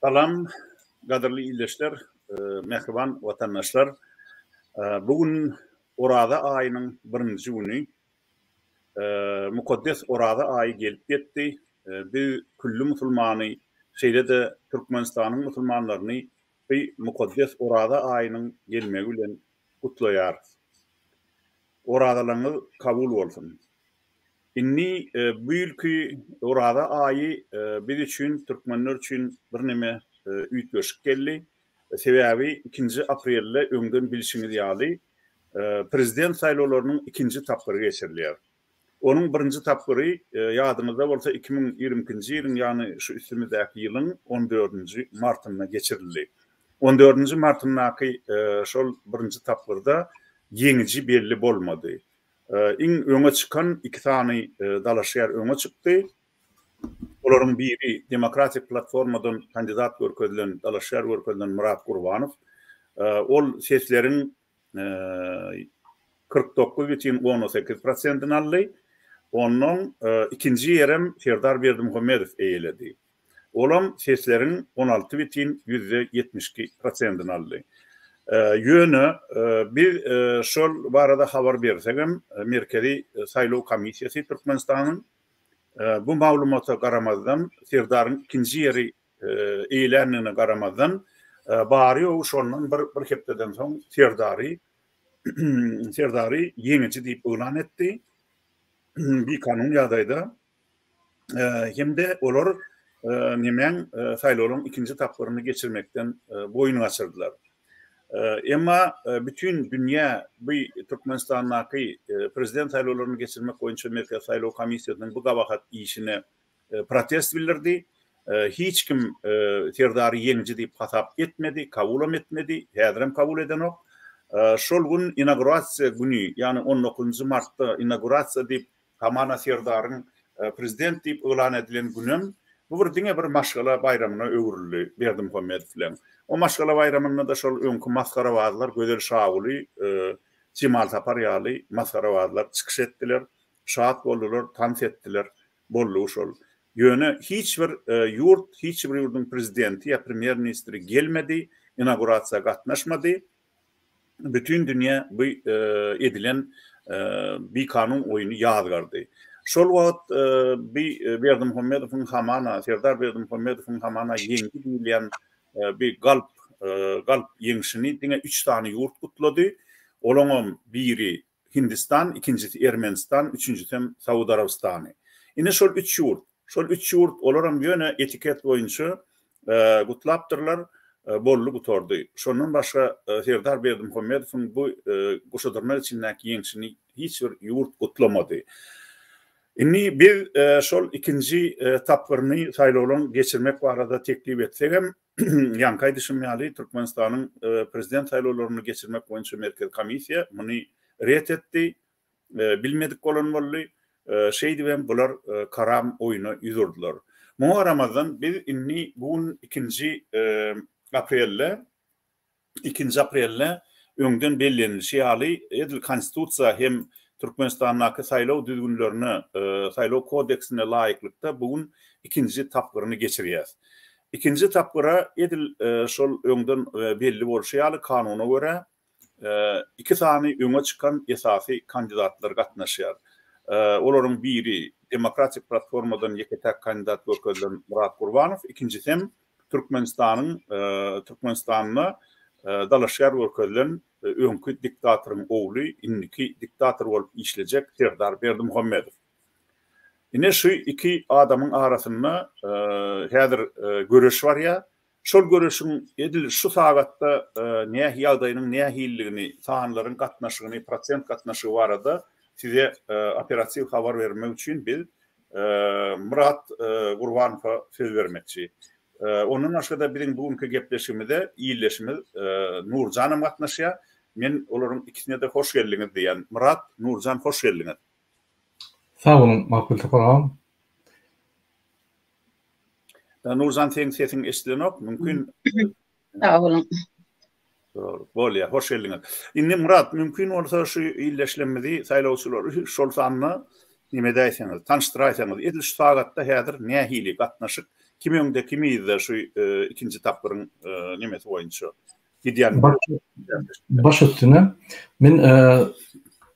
Salam, gadyrly ildeşler, mähriban watandaşlar! Bu gün Oraza aýynyň birinji güni. Mukaddes Oraza aýy gelip ýetdi. Biz külli musulmany, şeýle-de Türkmenistanyň musulmanlaryny bu mukaddes Oraza aýynyň gelmegi bilen gutlaýarys. Orazalaryňyz kabul bolsun! Indi bu ýylky Oraza aýy biz üçin, türkmenler üçin birneme üýtgeşik geldi. Sebäbi ikinji aprelde öňden bilşiňiz ýaly, prezident saýlawlarynyň ikinji tapgyry geçirilýär. Onuň birinji tapgyry, ýadyňyzda bolsa, 2022-nji ýylyň, ýagny şu üstümizdäki ýylyň on dördünji martynda geçirildi. On dördünji martyndaky şol birinji tapgyrda ýeňiji belli bolmady. Iň öňe çykan iki sany dalaşgär öňe çykdy. Olaryň biri Demokratik platformadan kandidat görkezilen, dalaşgär görkezilen Myrat Gurbanow. Ol sesleriň 49 bütin 18 prosentini aldy. Ondan ikinji ýerem Serdar Berdimuhamedow eýeledi. Olam sesleriň 16 bütin 72% prosentini aldy. Ýöne biz şol barada habar bersegem, Merkezi saýlaw komissiýasy Türkmenistanyň bu maglumata garamazdan, Serdaryň ikinji ýeri eýeländigine garamazdan, bary-ýogy şondan bir bir hepdeden soň Serdary Serdary ýeňiji diýip yglan etdi. Bikanun ýagdaýda hem-de olar nemäň saýlawlaryň ikinji tapgyryny geçirmekden boýun gaçyrdylar. Emma bütin dünýä bu Türkmenistandaky prezident saýlawlaryny geçirmek boýunça Merkezi saýlaw komissiýasynyň bu gabahat işine protest bildirdi. Hiç kim Serdary ýeňiji diýip hasap etmedi, kabulam etmedi, häzirem kabul edenok. Şol gün inaugurasiýa güni, ýagny on dokuzynjy martda inaugurasiýa diýip Hamana Serdaryň prezident diýip yglan edilen günem bu bir diňe bir maşgala baýramyna öwrüldi Berdimuhamedow bilen. O maşgala baýramynda-da şol öňki masgarabazlar Gözel Şaguly, Jemal Sapar ýaly masgarabazlar çykyş etdiler, şat boldular, tans etdiler, boldugy şol. Ýöne hiç bir ýurt, hiç bir ýurduň prezidenti ýa premýer-ministri gelmedi, inaugurasiýa gatnaşmady. Bütin dünýä bu edilen bikanun oýny ýazgardy. Şol wagt bi Berdimuhamedowyň hamana, Serdar Berdimuhamedowyň hamana ýeňdi diýilýän bi galp galp ýeňşini diňe üç sany ýurt gutlady. Olaňam biri Hindistan, ikinjisi Ermenistan, üçünjisem Saud Arabystany. Ine şol üç ýurt. Şol üç ýurt olaram ýöne etiket boýunça gutlapdyrlar, boldy gutardy. Şondan başga Serdar Berdimuhamedowyň bu goşadyrnak içindäki ýeňşini hiç bir ýurt gutlamady. Indi biz şol ikinji tapgyryny saýlawlaryň geçirmek barada teklip etsegem, ýaňky aýdyşym ýaly Türkmenistanyň prezident saýlawlaryny geçirmek boýunça Merkezi komissiýa muny ret etdi. Bilmedik bolan boldy. Şeýdibem bular karam oýuna ýüz urdular. Muňa garamazdan biz indi bu gün ikinji aprelde ikinji aprelde öňden bellenilişi ýaly edil Konstitusiýa hem Türkmenistandaky saýlaw düzgünlerine, saýlaw kodeksine laýyklykda bu gün ikinji tapgyryny geçirýäs. Ikinji tapgyra edil şol öňden belli bolşy ýaly kanuna görä iki sany öňe çykan esasy kandidatlar gatnaşýar. Olaryň biri Demokratik platformadan ýeke-täk kandidat görkezilen Myrat Gurbanow, ikinjisem Türkmenistanyň Türkmenistanda dalaşgär görkezilen öňki diktatoryň ogly, indiki diktator bolup işlejek Serdar Berdimuhamedow. Ine şu iki adamyň arasynda häzir göreş barýar. Şol göreşiň edil şu sagatda nähi ýagdaýynyň nähililigini, sanlaryň gatnaşygyny, prosent gatnaşygy barada size operatiw habar bermek üçin biz Myrat Gurbanowa söz bermekçi. Ondan başga-da biziň bu günki gepleşigimize ildeşimiz Nurjanam gatnaşýar. Men olaryň ikisine-de hoş geldiňiz diýýän. Myrat, Nurjan hoş geldiňiz. Sag boluň Magtymguly Sapar agam. Nurjan seň sesiň eşidilenok, mümkin. Sag boluň. Bolýar, hoş geldiňiz. Indi Myrat, mümkin bolsa şu ildeşlerimizi, saýlawçylary şol sanda neme edäýseňiz, tanyşdyraýsaňyz, edil şu sagatda häzir nähili gatnaşyk? Kim öňde, kim yzda şu ikinji tapgyryň nemesi boýunça gidýän? Baş üstüne. Men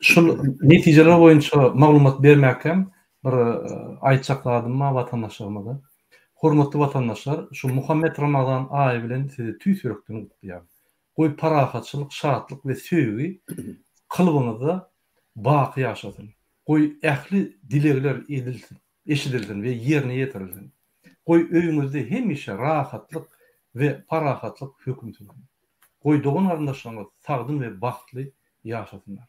şul netijeler boýunça maglumat bermäkäm bir aýtjak zadym bar watandaşlarymyza. Hormatly watandaşlar, şu Muhammet Ramazan aýy bilen sizi tüýs ýürekden gutlaýaryn. Goý parahatçylyk, şatlyk we söýgi kalbyňyzda baky ýaşasyn. Goý ähli dilegler edilsin, eşidilsin we ýerine ýetirilsin. Goý öýüňizde hemişe rahatlyk we parahatlyk höküm sürsün. Goý dogan-garyndaşlaryňyz sagdyn we bagtly ýaşasynlar.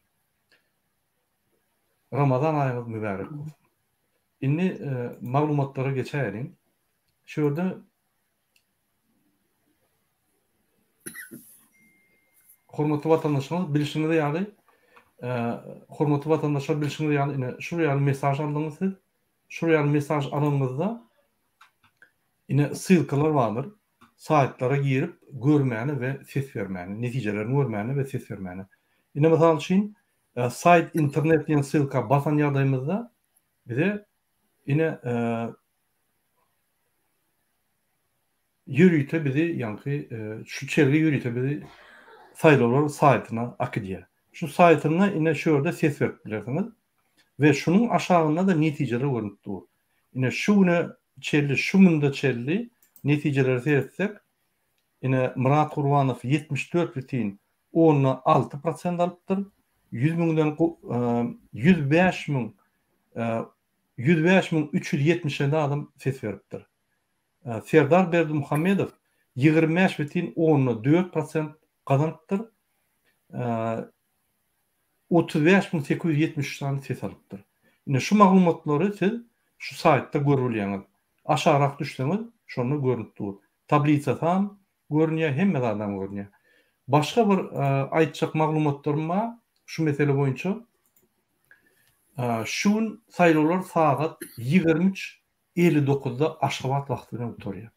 Ramazan aýyňyz mübärek bolsun. Indi maglumatlara geçäýeliň. Şu ýerde Hormatly watandaşlarymyz, bilşiňiz ýaly, hormatly watandaşlar bilşiňiz ýaly, ine şul ýaly mesaž aldyňyz siz. Şul ýaly mesaž alanyňyzda ine ssylkalar bardyr. Saýtlara girip görmäne we ses bermäne, netijelerini görmäne we ses bermäne. Ine mysal üçin, saýt internet diýen ssylka basan ýagdaýymyzda bize ine Ýörite bizi ýaňky şu çelgi ýörite bizi saýlawlar saýtyna akidýär. Şu saýtynda ine şu ýerde ses berip bilersiňiz we şunuň aşagynda-da netijeler görnüp dur. Ine şu güne çelli şu munda çelli netijelere seretsek ine Myrat Gurbanow 74 bütin onda 6 prosent alypdyr. 100 müňden 105 müň 105 müň 377 adam ses beripdir. Serdar Berdimuhamedow 25 bütin onda 4 prosent gazanypdyr. 35 müň 873 sany ses alypdyr. Ine şu maglumatlary siz şu saýtda görüp bilýäňiz. Aşagrak düşseňiz şonda görnüp dur. Tablisasam görünýär, hemme zadam görünýär. Başga bir aýtjak maglumatlarym bar şu mesele boýunça. Şu gün saýlawlar sagat 23 59-da Aşgabat wagty bilen gutarýar.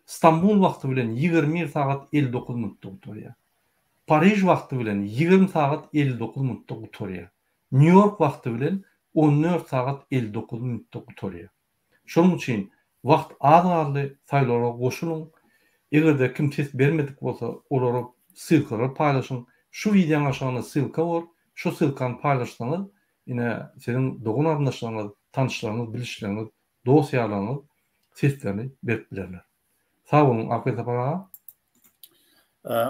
Stambul wagty bilen 21 sagat 59 minutda gutarýar. Pariž wagty bilen 20 sagat 59 minutda gutarýar. Nýu-Ýork wagty bilen 14 sagat 59 minutda gutarýar. Şonuň üçin wagt az galdy, saýlawlara goşulyň. Eger-de kim ses bermedik bolsa, olara ssylkalary paýlaşyň. Şu wideoň aşagynda ssylka bor, şo ssylkany paýlaşsaňyz, ine, siziň dogan-garyndaşlaryňyz, tanyşlaryňyz, bilişleriňiz, dost-ýarlaryňyz seslerini berip bilerler. Sag boluň, Akbel Sapar aga.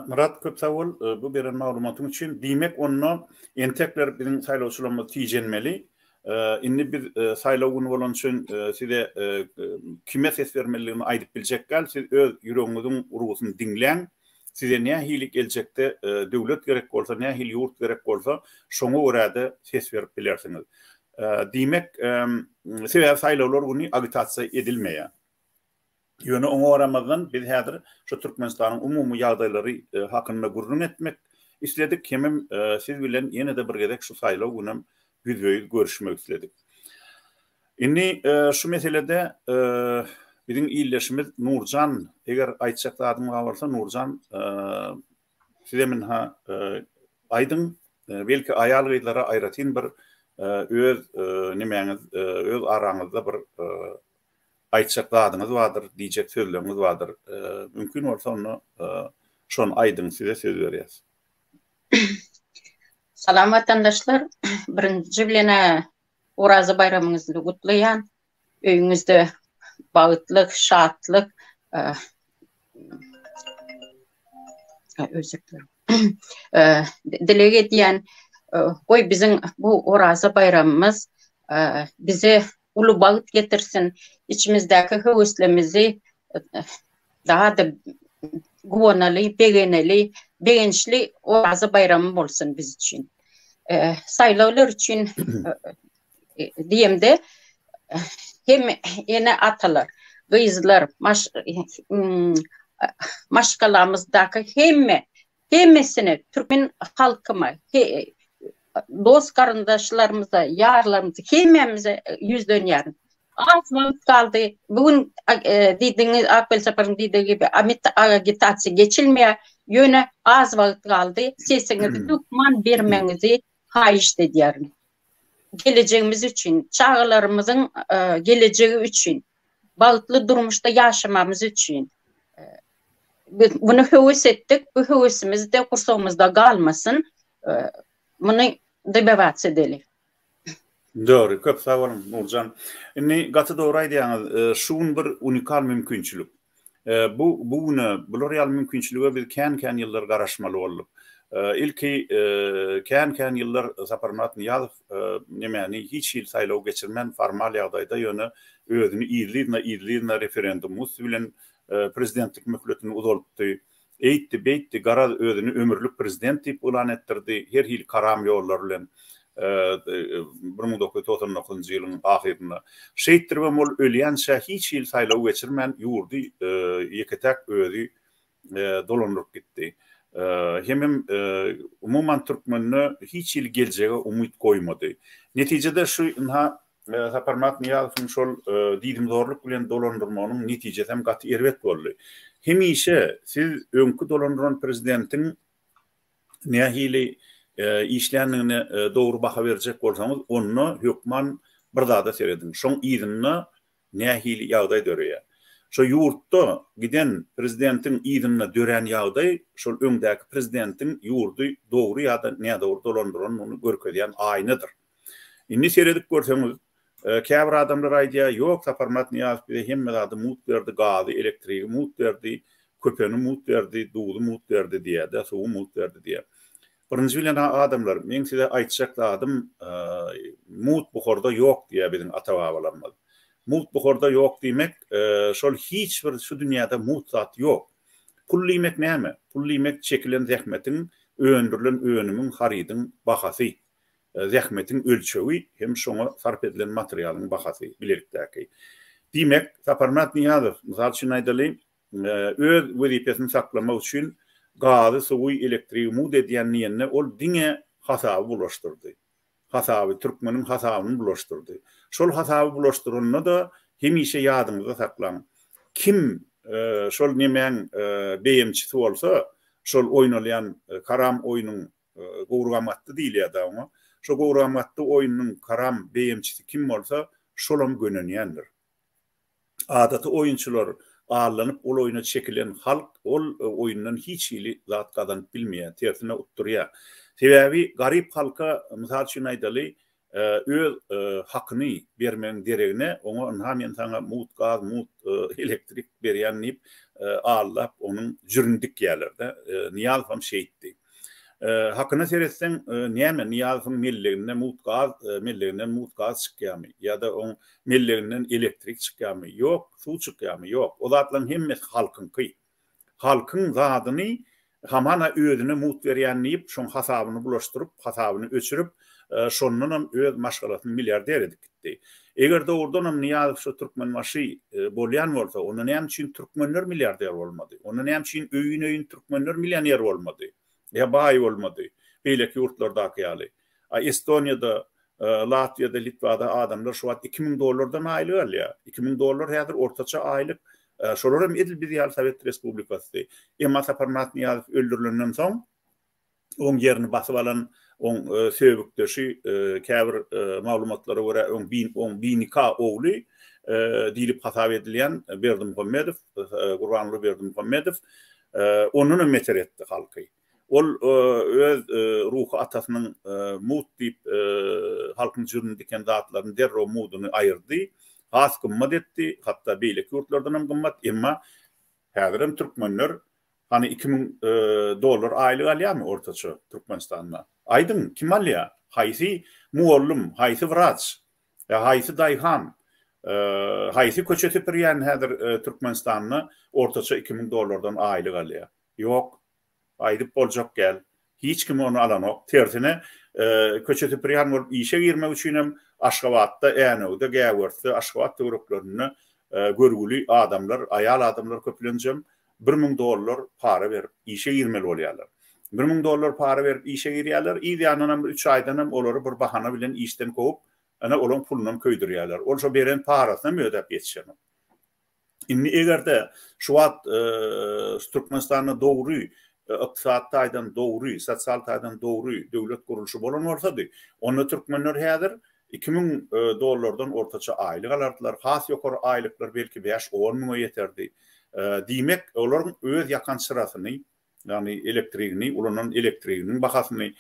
Myrat köp sag bol bu beren maglumatyň üçin. Diýmek onda entekler biziň saýlawçylarymyz tijenmeli. Indi biz saýlaw güni bolany üçin size kime ses bermelidigini aýdyp biljek däl. Siz öz ýüregiňiziň urgusyny diňläň. Size nähili geljekde döwlet gerek bolsa, nähili ýurt gerek bolsa, şoňa görä-de ses berip bilersiňiz. Diýmek, sebäbi saýlawlar güni agitasiýa edilmeýär. Ýöne oňa garamazdan biz häzir şu Türkmenistanyň umumy ýagdaýlary hakynda gürrüň etmek isledik hemem siz bilen ýene-de bir gezek şu saýlaw günem ýüzbe-ýüz görüşmek isledik. Indi şu meselede biziň ildeşimiz Nurjan, eger aýtjak zadyň bar bolsa Nurjan sizem ynha aýdyň, belki aýal-gyzlara aýratyn bir öz nemäňiz, öz araňyzda bir Aýtjak zadyňyz bardyr, diýjek sözleriňiz bardyr. Mümkin bolsa onda şony aýdyň, size söz berýäs. Salam watandaşlar. Birinji bilen Oraza baýramyňyzy gutlaýan. Öýüňizde bagtlyk, şatlyk, özür dilerim. Dileg edýän. Goý biziň bu Oraza baýramymyz bize uly bagt getirsin, içimizdäki höweslerimizi daha-da guwanaly, begeneli, begençli Oraza baýramy bolsun biz üçin. Saýlawlar üçin diýemde hem ene-atalar, gyzlar, maşgalamyzdaky hemme Hemmesine türkmen halkyma, dost garyndaşlarymyza, ýarlarymyza hemmämize ýüzlenýärin. Az wagt galdy. Bu gün diýdigiňiz Akbel Saparyň diýdigi gibi agitasiýa geçilmeýär. Ýöne az wagt galdy. Sesiňizi hökman bermegiňizi haýyşt edýärin. Gelejegimiz üçin, çagalarymyzyň gelejegi üçin. Bagtly durmuşda ýaşamamyz üçin. Biz muny höwes etdik, bu höwesimiz-de gursagymyzda galmasyn. Muny dobivаться edeli. Dogry, köp sag boluň, Nurjan. Indi gaty dogry aýdýaňyz, şu gün bir unikal mümkinçilik. Bu bu güne, bular ýaly mümkinçilige biz kän-kän ýyllar garaşmaly bolduk. Ilki kän-kän ýyllar Saparmyrat Nyýazow nemäni hiç hili saýlaw geçirmän formal ýagdaýda ýöne özüni yzly-yzyna yzly-yzyna referendumyň üsti bilen prezidentlik möhletini uzaltdy. Eýtdi, beýtdi, garaz, özüni ömürlik prezident diýip yglan etdirdi, her hili karam ýollar bilen 1999-njy ýylyň ahyrynda. Şeýtdiribem ol ölýänçä hiç hili saýlaw geçirmän ýurdy ýeke-täk özi dolandyryp gitdi. Hemem umuman türkmende hiç hili geljege umyt goýmady. Netijede şu ynha Saparmyrat Nyýazowyň şol diýdimzorluk bilen dolandyrmagynyň netijesi hem gaty erbet boldy. Hemişe siz öňki dolandyran prezidentiň nähili işländigine dogry baha berjek bolsaňyz, onda hökman bir zada serediň, şoň yzynda nähili ýagdaý döreýär. Şo ýurtda giden prezidentiň yzynda dörän ýagdaý şol öňdäki prezidentiň ýurdy dogry ýa-da nädogry dolandyranyny görkezýän aýnadyr. Indi seredip görseňiz, käbir adamlar aýdýar, ýok, Saparmyrat Nyýazow bize hemme zady mugt berdi, gazy, elektrigi mugt berdi, köpeni mugt berdi, duzy mugt berdi diýýär-de, suwy mugt berdi diýýär. Birinji bilen adamlar, meň size aýtjak zadym, mugt buharda ýok diýýär biziň ata-babalarymyz. Mugt buharda ýok diýmek, şol hiç bir şu dünýäde mugt zat ýok. Pul diýmek näme? Pul diýmek çekilen zähmetiň, öndürilen önümiň, harydyň bahasy. Zähmetiň ölçegi hem şoňa sarp edilen materialyň bahasy bilelikdäki. Diýmek, Saparmyrat Nyýazow, mysal üçin aýdaly, öz wezipesini saklamak üçin gazy, suwy, elektrigi mugt edýän diýende, ol diňe hasaby bulaşdyrdy. Hasaby, türkmeniň hasabyny bulaşdyrdy. Şol hasaby bulaşdyranda-da hemişe ýadyňyzda saklaň, kim şol nemäň beýemçisi bolsa, şol oýnalýan karam oýnuň Gowurgamgatdy diýilýär-dä oňa. Şo gowurgamgatdy oýnunyň karam beýemçisi kim bolsa, şolam gönenýändir. Adaty oýunçylar allanyp ol oýna çekilen halk ol oýundan hiç hili zat gazanyp bilmeýär, tersine utdurýar. Sebäbi garyp halka, mysal üçin aýdaly, öz hakyny bermegiň deregine oňa ynha men saňa mugt gaz, mugt elektrik berýän diýip aldap onuň jürüni dikýärler-de. Nyýazow hem şeýtdi. Hakyna seretseň näme Nyýazowyň melleginde mugt gaz, melleginden mugt gaz çykýarmy ýa-da oň melleginden elektrik çykýarmy? Ýok. Suw çykýarmy? Ýok. O zatlaryň hemmesi halkyňky. Halkyň zadyny hamana özüne mugt berýän diýip, şoň hasabyny bulaşdyryp, hasabyny öçürip, şondanam öz maşgalasyny milliarder edip gitdi. Eger dogrudanam Nyýazow şo Türkmenbaşy bolýan bolsa, onda näme üçin türkmenler milliarder bolmady? Onda näme üçin öýün-öýün türkmenler millioner bolmady? Ýa baý bolmady, beýleki ýurtlardaky ýaly? A Estoniýada, Latwiýada, Litwada adamlar şu wagt 2000 dollardan aýlyk alýar. 2000 dollar häzir ortaça aýlyk. Şolar hem edil biz ýaly Sowet respublikasy. Emma Saparmyrat Nyýazow öldürilenden soň, oň ýerini basyp alan oň söbükdeşi, käbir maglumatlara görä oň oň binika ogly diýlip hasap edilýän Berdimuhamedow, Gurbanguly Berdimuhamedow ondan hem beter etdi halky. Ol öz ruhy atasynyň mugt diýip halkyň jürüni diken zatlaryny derrew mugudyny aýyrdy, has gymmat etdi, hatda beýleki ýurtlardan hem gymmat, emma häzirem türkmenler hany 2000 dollar aýlyk alýarmy ortaça Türkmenistanda? Aýdyň, kim alýar? Haýsy mugallym, haýsy wraç, haýsy daýhan, haýsy köçe süpürýän häzir Türkmenistanda ortaça 2000 dollardan aýlyk alýar? Ýok. Aýdyp boljak däl. Hiç kim ony alanok. Tersine, köçe süpürýän bolup işe girmek üçinem Aşgabatda, Änewde, Gäwertde, Aşgabat töwereklerinde görgüli adamlar, aýal adamlar köplenjem 1000 dollar para berip işe girmeli bolýarlar. 1000 dollar para berip işe girýärler, yz ýanynam bir üç aýdanam olary bir bahana bilen işden kowup, ene olaň pulunam köýdürýärler. Ol şo beren parasynam ödäp ýetişenok. Indi eger-de şu wagt Türkmenistanda dogry ykdysady taýdan dogry, sosial taýdan dogry döwlet gurluşy bolan bolsady, onda türkmenler häzir 2000 dollardan ortaça aýlyk alardylar. Has ýokary aýlyklar belki bäş-on müňe ýeterdi. Diýmek, olaryň öz ýakan çyrasyny, ýagny elektrigini, ulanan elektriginiň bahasyny,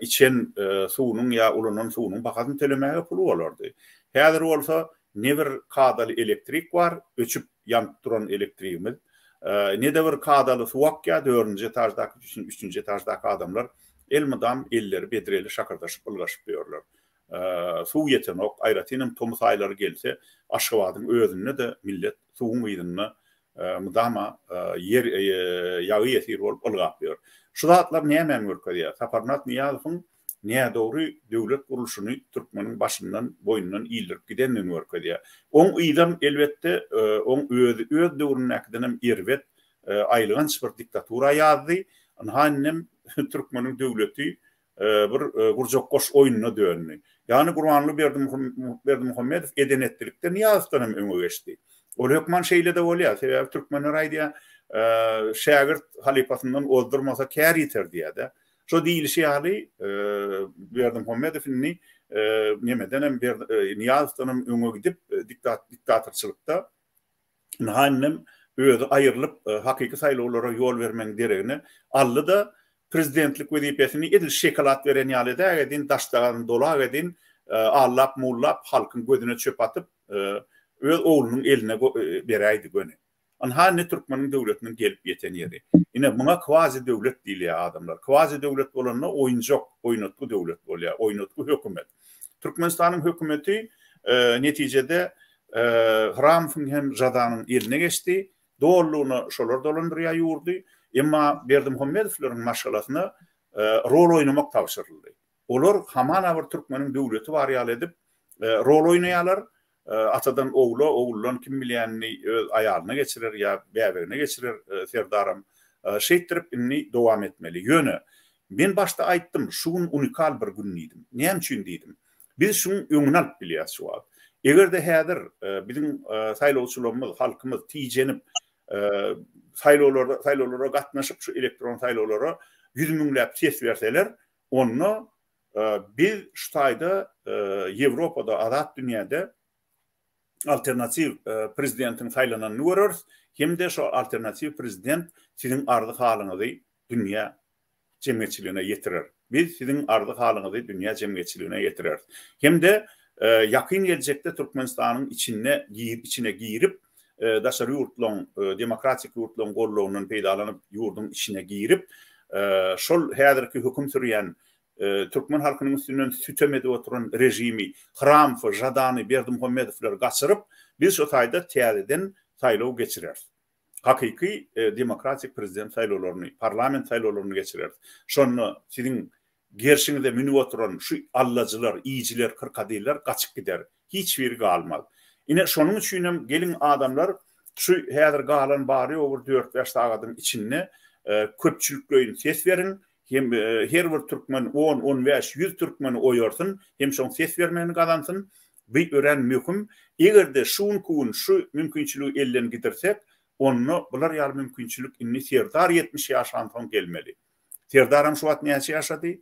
içen suwunyň ýa ulanan suwunyň bahasyny tölemäge puly bolardy. Häzir bolsa ne bir kadaly elektrik bar, öçüp ýanyp duran elektrigimiz, ne-de bir kadaly suw akýar, dördünji etaždaky, üçünji etaždaky adamlar elmydam elleri bedreli şakyrdaşyp ylgaşyp ýörler. Suw ýetenok, aýratynam tomus aýlary gelse, Aşgabadyň özünde-de millet suwuň yzynda mydama ýer ýagy ýesir bolup ylgap ýör. Şu zatlar nämäni görkezýär? Saparmyrat Nyýazowyň nädogry döwlet gurluşyny türkmeniň başyndan, boýnundan ildirip gidendigini görkezýär. Oň yzam, elbetde, oň özi öz döwründäkidenem erbet, aýylganç bir diktatura ýazdy. Ynha indem türkmeniň döwleti bir gurjak goş oýnuna döndi. Ýagny Gurbanguly Berdimuhamedow eden-etdilikde Nyýazowdan hem öňe geçdi. Ol hökman şeýle-de bolýar. Sebäbi türkmenler aýdýar, şägirt halypasyndan ozdurmasa kär ýiter diýýär-de. Şo diýlişi ýaly, Berdimuhamedow indi nemeden hem, Nyýazowdan hem öňe gidip, diktatorçylykda Ynha indem özi aýrylyp hakyky saýlawlara ýol bermegiň deregine aldy-da prezidentlik wezipesini edil şekolat beren ýaly edägedin, daşdagany dolagedin, allap-mullap halkyň gözüne çöp atyp öz oglunyň eline beräýdi göni. Ynha indi türkmeniň döwletiniň gelip ýeten ýeri. Ine muňa kwazi döwlet diýilýär adamlar. Kwazi döwlet bolanda oýunjak, oýnatgy döwlet bolýar, oýnatgy hökümet. Türkmenistanyň hökümeti netijede Hramowyň hem Žadanyň eline geçdi. Dolulygyna şolar dolandyrýar ýurdy. Emma Berdimuhamedowlaryň maşgalasyna rol oýnamak tabşyryldy. Olar hamana bir türkmeniň döwleti bar ýaly edip rol oýnaýarlar. Atadan ogla, oguldan kim bilýänini öz aýalyna geçirer ýa bäbegine geçirer Serdaram. Şeýtdirip indi dowam etmeli. Ýöne men başda aýtdym, şu gün unikal bir gün diýdim. Näme üçin diýdim. Biz şuň öňüni alyp bilýäris şu wagt. Eger-de häzir biziň saýlawçylarymyz, halkymyz tijenip, saýlawlarda saýlawlara gatnaşyp, şu elektron saýlawlara ýüz müňläp ses berseler, onda biz şu taýda Ýewropada, azat dünýäde alternatiw prezidentiň saýlananyny göreris hem-de şo alternatiw prezident siziň arzy-halyňyzy dünýä jemgyýetçiligine ýetirer. Biz siziň arzy-halyňyzy dünýä jemgyýetçiligine ýetireris. Hem-de ýakyn geljekde Türkmenistanyň içinde içine girip, daşary ýurtlaryň, demokratik ýurtlaryň gollagyndan peýdalanyp ýurduň içine girip, şol häzirki höküm sürýän türkmen halkynyň üstünden sütem edip oturan režimi, Hramowy, Žadany, Berdimuhamedowlary gaçyryp, biz şo taýda täzeden saýlaw geçireris. Hakyky demokratik prezident saýlawlaryny, parlament saýlawlaryny geçireris. Şonda siziň gerşiňize münüp oturan şu allajylar, iýijiler, krokodiller gaçyp gider. Hiç biri galmaz. Ine, şonuň üçinem geliň adamlar şu häzir galan bary-ýogy bir dört-bäş sagadyň içinde köpçülikleýin ses beriň, hem her bir türkmen on, on bäş, ýüz türkmeni oýarsyn, hem şoň ses bermegini gazansyn. Bu örän möhüm. Eger-de şu günki gün şu mümkinçiligi elden gidirsek, onda bular ýaly mümkinçilik indi Serdar 70 ýaşansoň gelmeli. Serdaram şu wagt näçe ýaşady?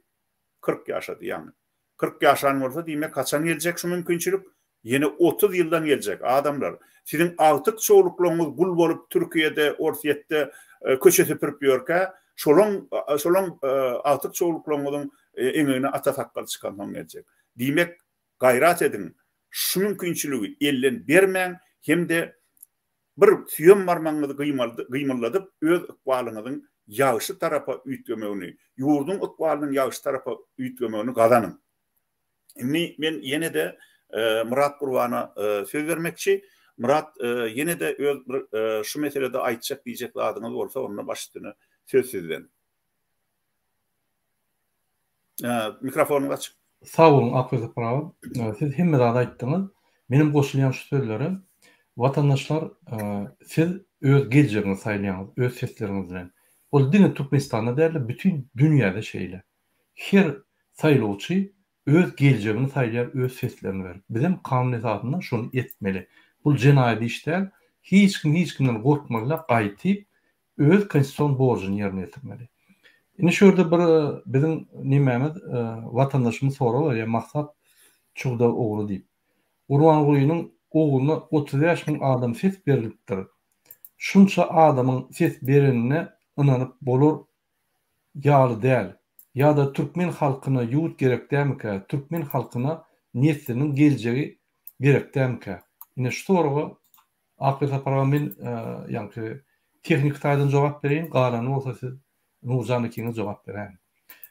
40 ýaşady ýaňy. 40 ýaşan bolsa, diýmek haçan geljek şu mümkinçilik? Ýene 30 ýyldan geljek. Adamlar, siziň agtyk-çowluklaryňyz gul bolup Türkiýede, Orsýetde köçe süpürip ýörkä, şolaň şolaň agtyk-çowluklaryňyzyň eňegine ata sakgal çykansoň geljek. Diýmek, Gaýrat ediň, şu mümkinçiligi elden bermäň hem-de bir süýem barmagyňyzy gymyldadyp, öz ykbalyňyzyň ýagşy tarapa üýtgemegini, ýurduň ykbalynyň ýagşy tarapa üýtgemegini gazanyň. Indi men ýene-de Myrat Gurbana söz bermekçi. Myrat, ýene-de öz bir şu meselede aýtjak diýjek zadyňyz bolsa, onda baş üstüne söz sizden. Mikrofonyňyz açyk. Sag boluň Akgöz Sapar aga. Siz hemme zady aýtdyňyz. Menem goşulýan şu sözlere. Watandaşlar siz öz geljegiňizi saýlaýaňyz öz sesleriňiz bilen. Ol diňe Türkmenistanda dälde bütin dünýäde şeýle. Her saýlawçy öz geljegini saýlaýar öz seslerini berip. Bizem kanun esasynda şony etmeli. Bul jenaýat iş däl. Hiç kim hiç kimden gorkmaly däl gaýtyp öz konstitusion borjuny ýerine ýetirmeli. Indi şu ýerde bir biziň nemämiz watandaşymyz sorag berýär Maksat. Çugda ogry diýip. Gurbangulynyň ogluna 35 müň adam ses berilipdir. Şunça adamyň ses berenine ynanyp bolar ýaly däl. Ýa-da türkmen halkyna ýurt gerek dämikä, türkmen halkyna nesliniň geljegi gerek dämikä? Ine şu soraga Akgül Sapar aga men ýaňky tehniki taýdan jogap bereýin, galanyny bolsa siz Nurjan ikiňiz jogap beräýiň.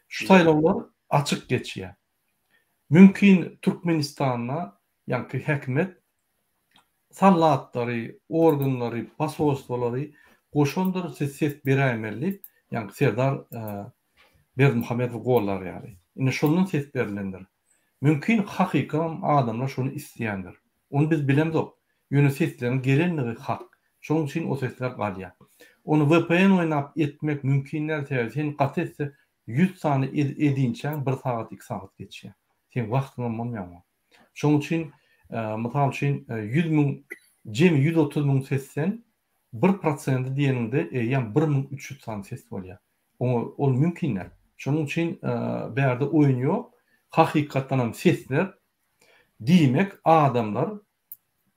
Şu saýlawlar açyk geçýär. Mümkin Türkmenistanda ýaňky häkimiýet sallatlary, organlary, posolstwolary goşandyr, siz ses beräýmeli diýip, ýaňky Serdar Berdimuhamedowy gollar ýaly. Ine şondan ses berlendir. Mümkin hakykam adamlar şony isleýändir. Ony biz bilemzok. Ýöne sesleriň gelenligi hak. Şonuň üçin o sesler galýar. Ony vpn oýnap etmek mümkin däl sebäbi sen gaty etse ýüz sany edinçäň bir sagat iki sagat geçýär. Seň wagtyňam bolmaýar oňa. Şonuň üçin mysal üçin 100 müň jemi 130 müň sesden bir prosendi diýeniňde eýýäm 1300 sany ses bolýar. Oňa ol mümkin däl. Şonuň üçin bärde oýun ýok. Hakykatdanam sesler diýmek adamlar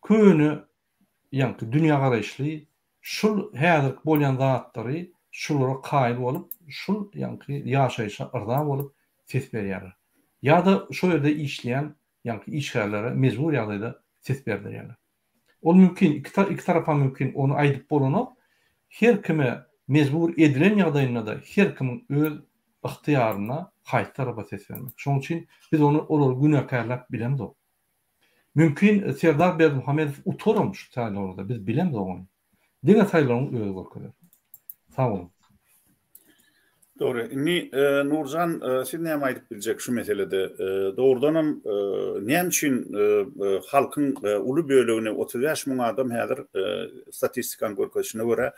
köne ýaňky dünýägaraýyşly şul häzirki bolýan zatlary şulara kaýyl bolup şul ýaňky ýaşaýşa yrza bolup ses berýärler. Ýa-da şo ýerde işleýän ýaňky işgärlere mejbur ýagdaýda ses berdirýärler. Ol mümkin, iki iki tarapa mümkin, ony aýdyp bolanok. Her kime mejbur edilen ýagdaýynda-da her kimiň öz ygtyýarynda haýsy tarapa ses bermek. Şonuň üçin biz ony olary günäkärläp bilemzok. Mümkin Serdar Berdimuhamedow utaram şu saýlawlarda, biz bilemzok ony. Diňe saýlawyň özi görkezer. Sag boluň. Dogry. Indi Nurjan siz näme aýdyp biljek şu meselede? Dogrudanam näme üçin halkyň uly bölegini 35 müň adam häzir statistikanyň görkezişine görä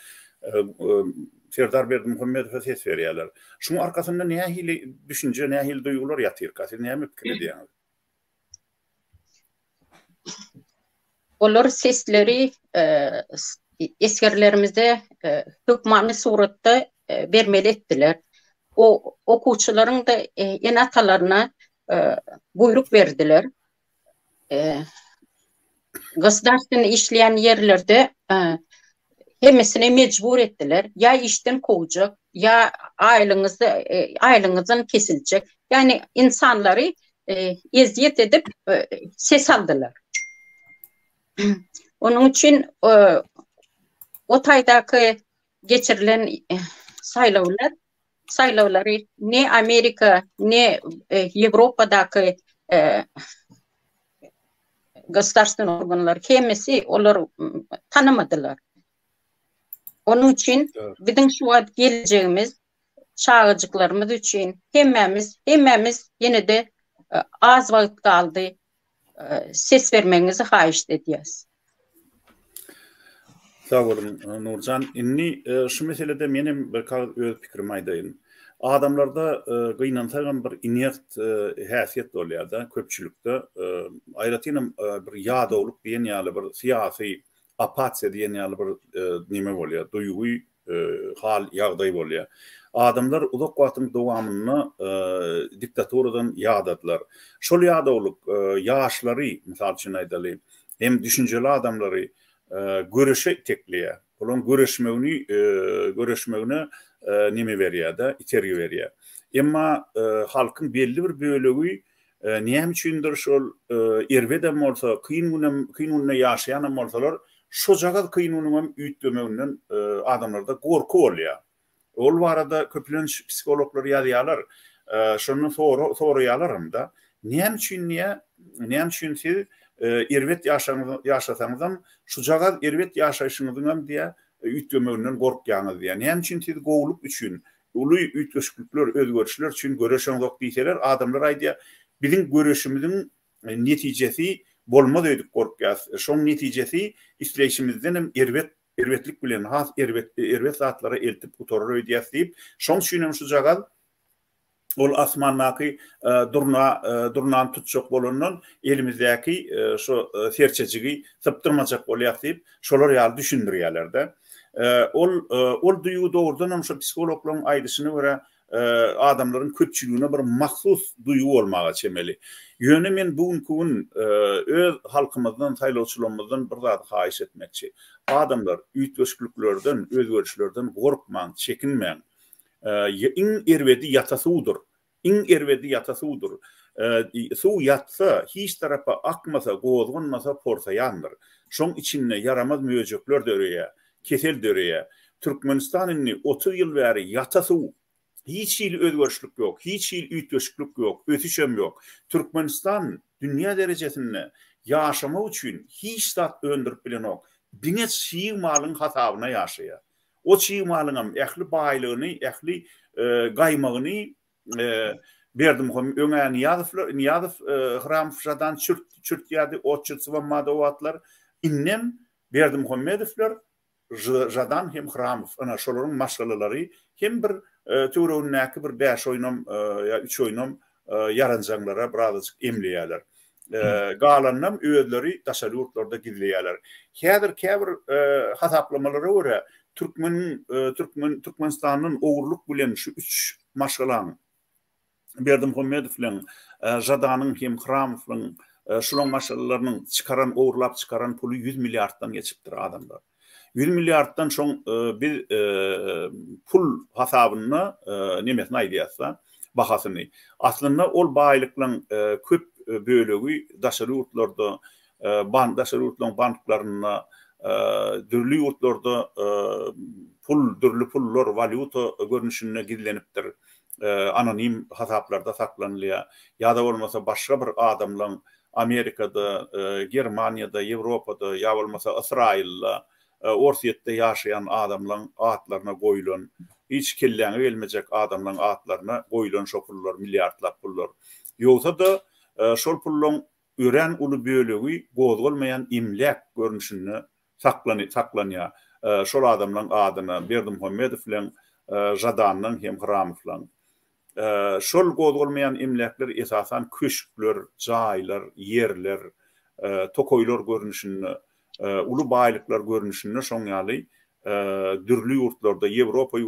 Serdar Berdimuhamedowa ses berýärler. Şuň arkasynda nähili düşünje, nähili duýgular ýatyrka? Siz näme pikir edýäňiz? Olar sesleri esgerlerimize hökmany suratda bermeli etdiler. O okuwçylaryň-da ene-atalaryna buýruk berdiler. Gosudarstweniý işleýän ýerlerde hemmesine mejbur etdiler. Ýa işden kowjak, ýa aýlygyňyzda aýlygyňyzdan kesiljek. Ýagny ynsanlary ezýet edip ses aldylar. Onuň üçin o taýdaky geçirilen saýlawlar saýlawlary ne Amerika, ne Ýewropadaky gosudarstweniý organlar hemmesi olar tanamadylar. Onuň üçin biziň şu wagt gelejegimiz çagajyklarymyz üçin hemmämiz hemmämiz ýene-de az wagt galdy ses bermegiňizi haýyşt edýäs. Sag boluň Nurjan. Indi şu meselede menem bir kagyz öz pikrimi aýdaýyn. Adamlarda gynansagam bir inert häsiýet bolýar-da köpçülikde. Aýratynam bir ýadawlyk diýen ýaly bir syýasy apatiýa diýen ýaly bir neme bolýar, duýgy hal, ýagdaý bolýar. Adamlar uzak wagtyň dowamynda diktaturadan ýadadylar. Şol ýadawlyk ýaşlary, mysal üçin aýdaly, hem düşünjeli adamlary göreşe itekleýär. Olaryň göreşmegini göreşmegine neme berýär-de, itergi berýär. Emma halkyň belli bir bölegi näme üçindir şol erbedem bolsa, kyn günem, kyn günde ýaşaýanam bolsalar, şojagaz kyn günüňem üýtgemeginden adamlarda gorky bolýar. Ol barada köplenç psihologlar ýazýarlar. Şondan soraýarlaram-da. Näme üçin diýýär, näme üçin siz erbet ýaşasaňyzam, şujagaz erbet ýaşaýşyňyzyňam diýýär, üýtgemeginden gorkýaňyz diýýär. Näme üçin siz gowulyk üçin, uly üýtgeşiklikler, özgerişler üçin göreşeňzok diýseler, adamlar aýdýar, biziň göreşimiziň netijesi bolmaz öýdüp gorkýas. Şoň netijesi isleýşimizdenem erbet erbetlik bilen has erbet erbet zatlara eltip gutarar öýdýäs diýip, şoň üçinem şujagaz ol asmandaky durna durnany tutjak bolandan elimizdäki şo serçejigi sypdyrmajak bolýas diýip, şolar ýaly düşündirýärler-de. Ol ol duýgy dogrudanam şo psihologlaryň aýdyşyna görä. adamlaryň köpçüligine bir mahsus duýgy bolmaga çemeli. Ýöne men bu günki gün öz halkymyzdan, saýlawçylarymyzdan bir zady haýyş etmekçi. Adamlar, üýtgeşikliklerden, özgerişlerden gorkmaň, çekinmäň. Iň erbedi ýata suwdur. Iň erbedi ýata suwdur. Suw ýatsa, hiç tarapa akmasa, gozganmasa porsaýandyr. Şoň içinde ýaramaz möjekler döreýär, kesel döreýär. Türkmenistan indi 30 ýyl bäri ýata suw. Hiç hili özgerişlik ýok, hiç hili üýtgeşiklik ýok, ösüşem ýok. Türkmenistan dünýä derejesinde ýaşamak üçin hiç zat öndürip bilenok. Diňe çig malyň hasabyna ýaşaýar. O çig malyňam ähli baýlygyny, ähli gaýmagyny Berdimuhamet öň-ä Nyýazowlar, Nyýazow Hramow Žadan çürt, çürtýärdi, otçurtsywam bardy o wagtlar. Indem Berdimuhamedowlar Žadan hem Hramow, ynha şolaryň maşgalalary hem bir töweregindäki bir bäş oýnam ýa üç oýnam ýaranjaňlara birazajyk emleýärler. Galanynam özleri daşary ýurtlarda gizleýärler. Häzir käbir hasaplamalara görä, türkmen türkmen Türkmenistandan ogurlyk bilen şu üç maşgalaň Berdimuhamedowlaryň, Žadanyň hem Hramowlaryň şulaň maşgalalarynyň çykaran ogurlap çykaran puly 100 milliarddan geçipdir adamlar. 100 milliarddan şoň biz pul hasabynda nemesini aýdýas-da, bahasyny. Aslynda ol baýlyklaryň köp bölegi daşary ýurtlarda, bank daşary ýurtlaryň banklarynda, dürli ýurtlarda pul, dürli pullar, walýuta görnüşinde gizlenipdir. Anonim hasaplarda saklanylýar. Ýa-da bolmasa başga bir adamlaň Amerikada, Germaniýada, Ýewropada ýa bolmasa Ysraýylda, Orsýetde ýaşaýan adamlaň atlaryna goýulan, hiç kelläňe gelmejek adamlaň atlaryna goýulan şo pullar, milliardlap pullar. Ýogsa-da, şol pullaň örän uly bölegi gozgalmaýan emläk görnüşinde saklanýar. Şol adamlaň adyna, Berdimuhamedowlaň, Žadanlaň hem Hramowlaň. Şol gozgalmaýan emläkler esasan köşkler, jaýlar, ýerler, tokaýlar görnüşinde, uly baýlyklar görnüşinde şoň ýaly dürli ýurtlarda, Ýewropa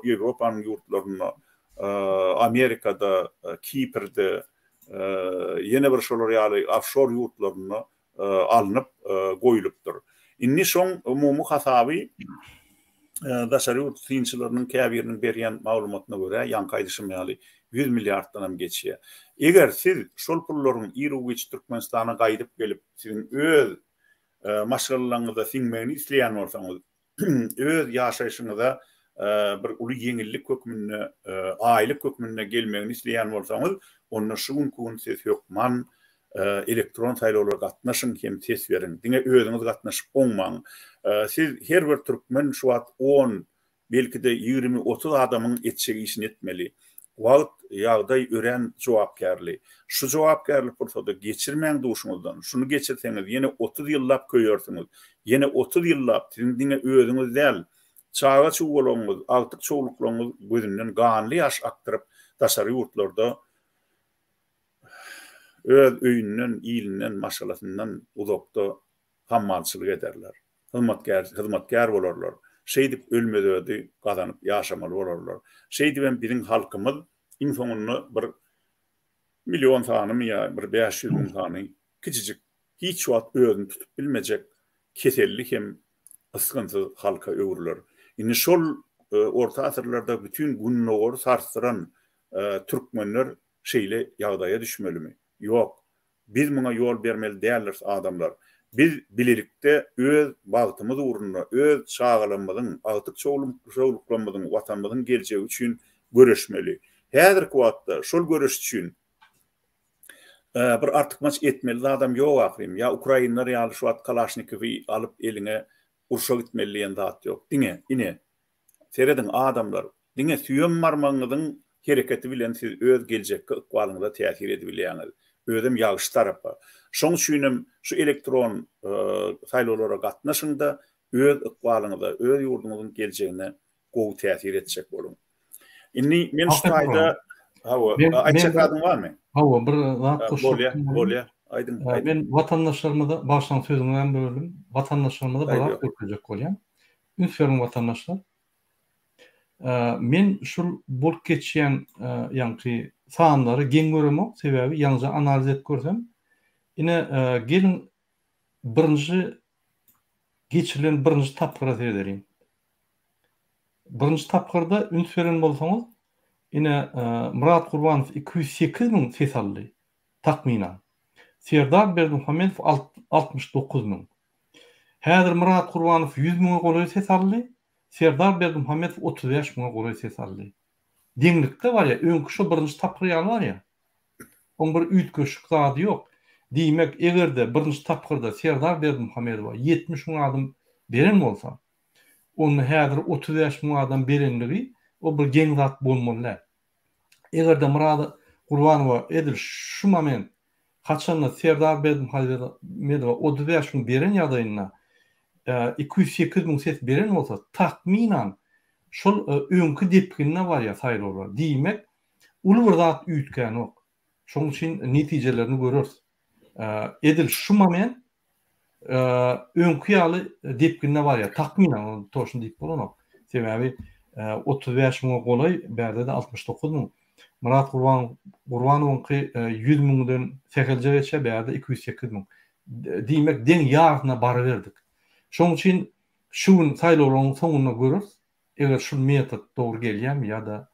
Ýewropanyň ýurtlarynda, Amerikada, Kiprde, ýene bir şolar ýaly ofşor ýurtlarynda alnyp goýlupdyr. Indi şoň umumy hasaby daşary ýurt synçylarynyň käbiriniň berýän maglumatyna görä, ýaňky aýdyşym ýaly, 100 milliarddan hem geçýär. Eger siz şol pullaryň iru-giç Türkmenistana gaýdyp gelip, siziň öz maşgalalaryňyza siňmegini isleýän bolsaňyz, öz ýaşaýşyňyza bir uly ýeňillik hökmünde, aýlyk hökmünde gelmegini isleýän bolsaňyz, onda şu günki gün siz hökman elektron saýlawlara gatnaşyň hem ses beriň. Diňe özüňiz gatnaşyp oňmaň. Siz her bir türkmen şu wagt on, belki-de 20-30 adamyň etjek işini etmeli. Wagt, ýagdaý örän jogapkärli. Şu jogapkärli pursady geçirmäň duşuňyzdan. Şuny geçirseňiz, ýene 30 ýyllap köýersiňiz. Ýene 30 ýyllap siziň diňe özüňiz däl, çaga-çuwalagyňyz, agtyk-çowluklaryňyz gözünden ganly ýaş akdyryp, daşary ýurtlarda öz öýünden, ilinden, maşgalasyndan uzakda hammalçylyk ederler. Hyzmatkär, hyzmatkär bolarlar. Şeýdip ölmez-ödi gazanyp ýaşamaly bolarlar. Şeýdibem biziň halkymyz iň soňunda bir million sanymy ýa bir 500 müň sany kiçijik, hiç wagt özüni tutup bilmejek keselli hem ysgynsyz halka öwrüler. Indi şol orta asyrlarda bütin Gündogary sarsdyran türkmenler şeýle ýagdaýa düşmelimi? Ýok. Biz muňa ýol bermeli däldiris adamlar. Biz bilelikde öz bagtymyz ugrunda, öz çagalarymyzyň, agtyk-çowluklarymyzyň, Watanymyzyň geljegi üçin göreşmeli. Häzirki wagtda şol göreş üçin bir artykmaç etmeli zadam ýok ahyryn. Ýa ukrainler ýaly şu wagt Kalaşnikowy alyp eliňe urşa gitmeli diýen zat ýok. Diňe, ine, Serediň, adamlar, diňe süýem barmagyňyzyň hereketi bilen siz öz geljekki ykbalyňyza täsir edibilýäňiz. Özem ýagşy tarapa. Şoň üçinem şu elektron saýlawlara gatnaşyň-da, öz ykbalyňyza, öz ýurduňyzyň geljegine gowy täsir etjek boluň. Indi men şu taýda, hawa, aýtjak zadyň barmy? Hawa, bir zat goşjak. Bolýar, bolýar. Aýdyň, aýdyň. Men watandaşlarymyza, bagyşlaň sözüňi hem böldüm. Watandaşlarymyza bir zat görkezjek bolýan. Üns beriň watandaşlar. Men şul bolup geçýän ýaňky sanlary geň göremok, sebäbi ýaňyja analiz edip görsem, ine geliň birinji geçirilen birinji tapgyra seredeliň. Birinji tapgyrda üns beren bolsaňyz, ine Myrat Gurbanow 208 müň ses aldy, takmynan. Serdar Berdimuhamedow 69 müň. Häzir Myrat Gurbanow 100 müňe golaý ses aldy, Serdar Berdimuhamedow 35 müňe golaý ses aldy. Deňlikde barýar, öňki şo birinji tapgyr ýaly barýar. Oň bir üýtgeşik zady ýok. Diýmek, eger-de birinji tapgyrda Serdar Berdimuhamedowa 70 müň adam beren bolsa, onda häzir 35 müň adam berenligi o bir geň zat bolmaly däl. Eger-de Myrat Gurbanowa edil şu moment haçanda Serdar Berdimuhamedowa 35 müň beren ýagdaýynda 208 müň ses beren bolsa, takmynan şol öňki depginde barýar saýlawlar. Diýmek, uly bir zat üýtgänok. Şonuň üçin netijelerini göreris. Edil şu moment öňki ýaly depginde barýar. Takmynan, ony toçny diýip bolanok. Sebäbi 35 müňe golaý, bärde-de 69 müň. Myrat Gurban Gurbanowyňky 100 müňden sähelje geçýär, bärde 208 müň. Diýmek, deň ýarysyna baryberdik. Şonuň üçin şu gün saýlawlaryň soňunda göreris. Eger şul metod dogry gelýärmi ýa-da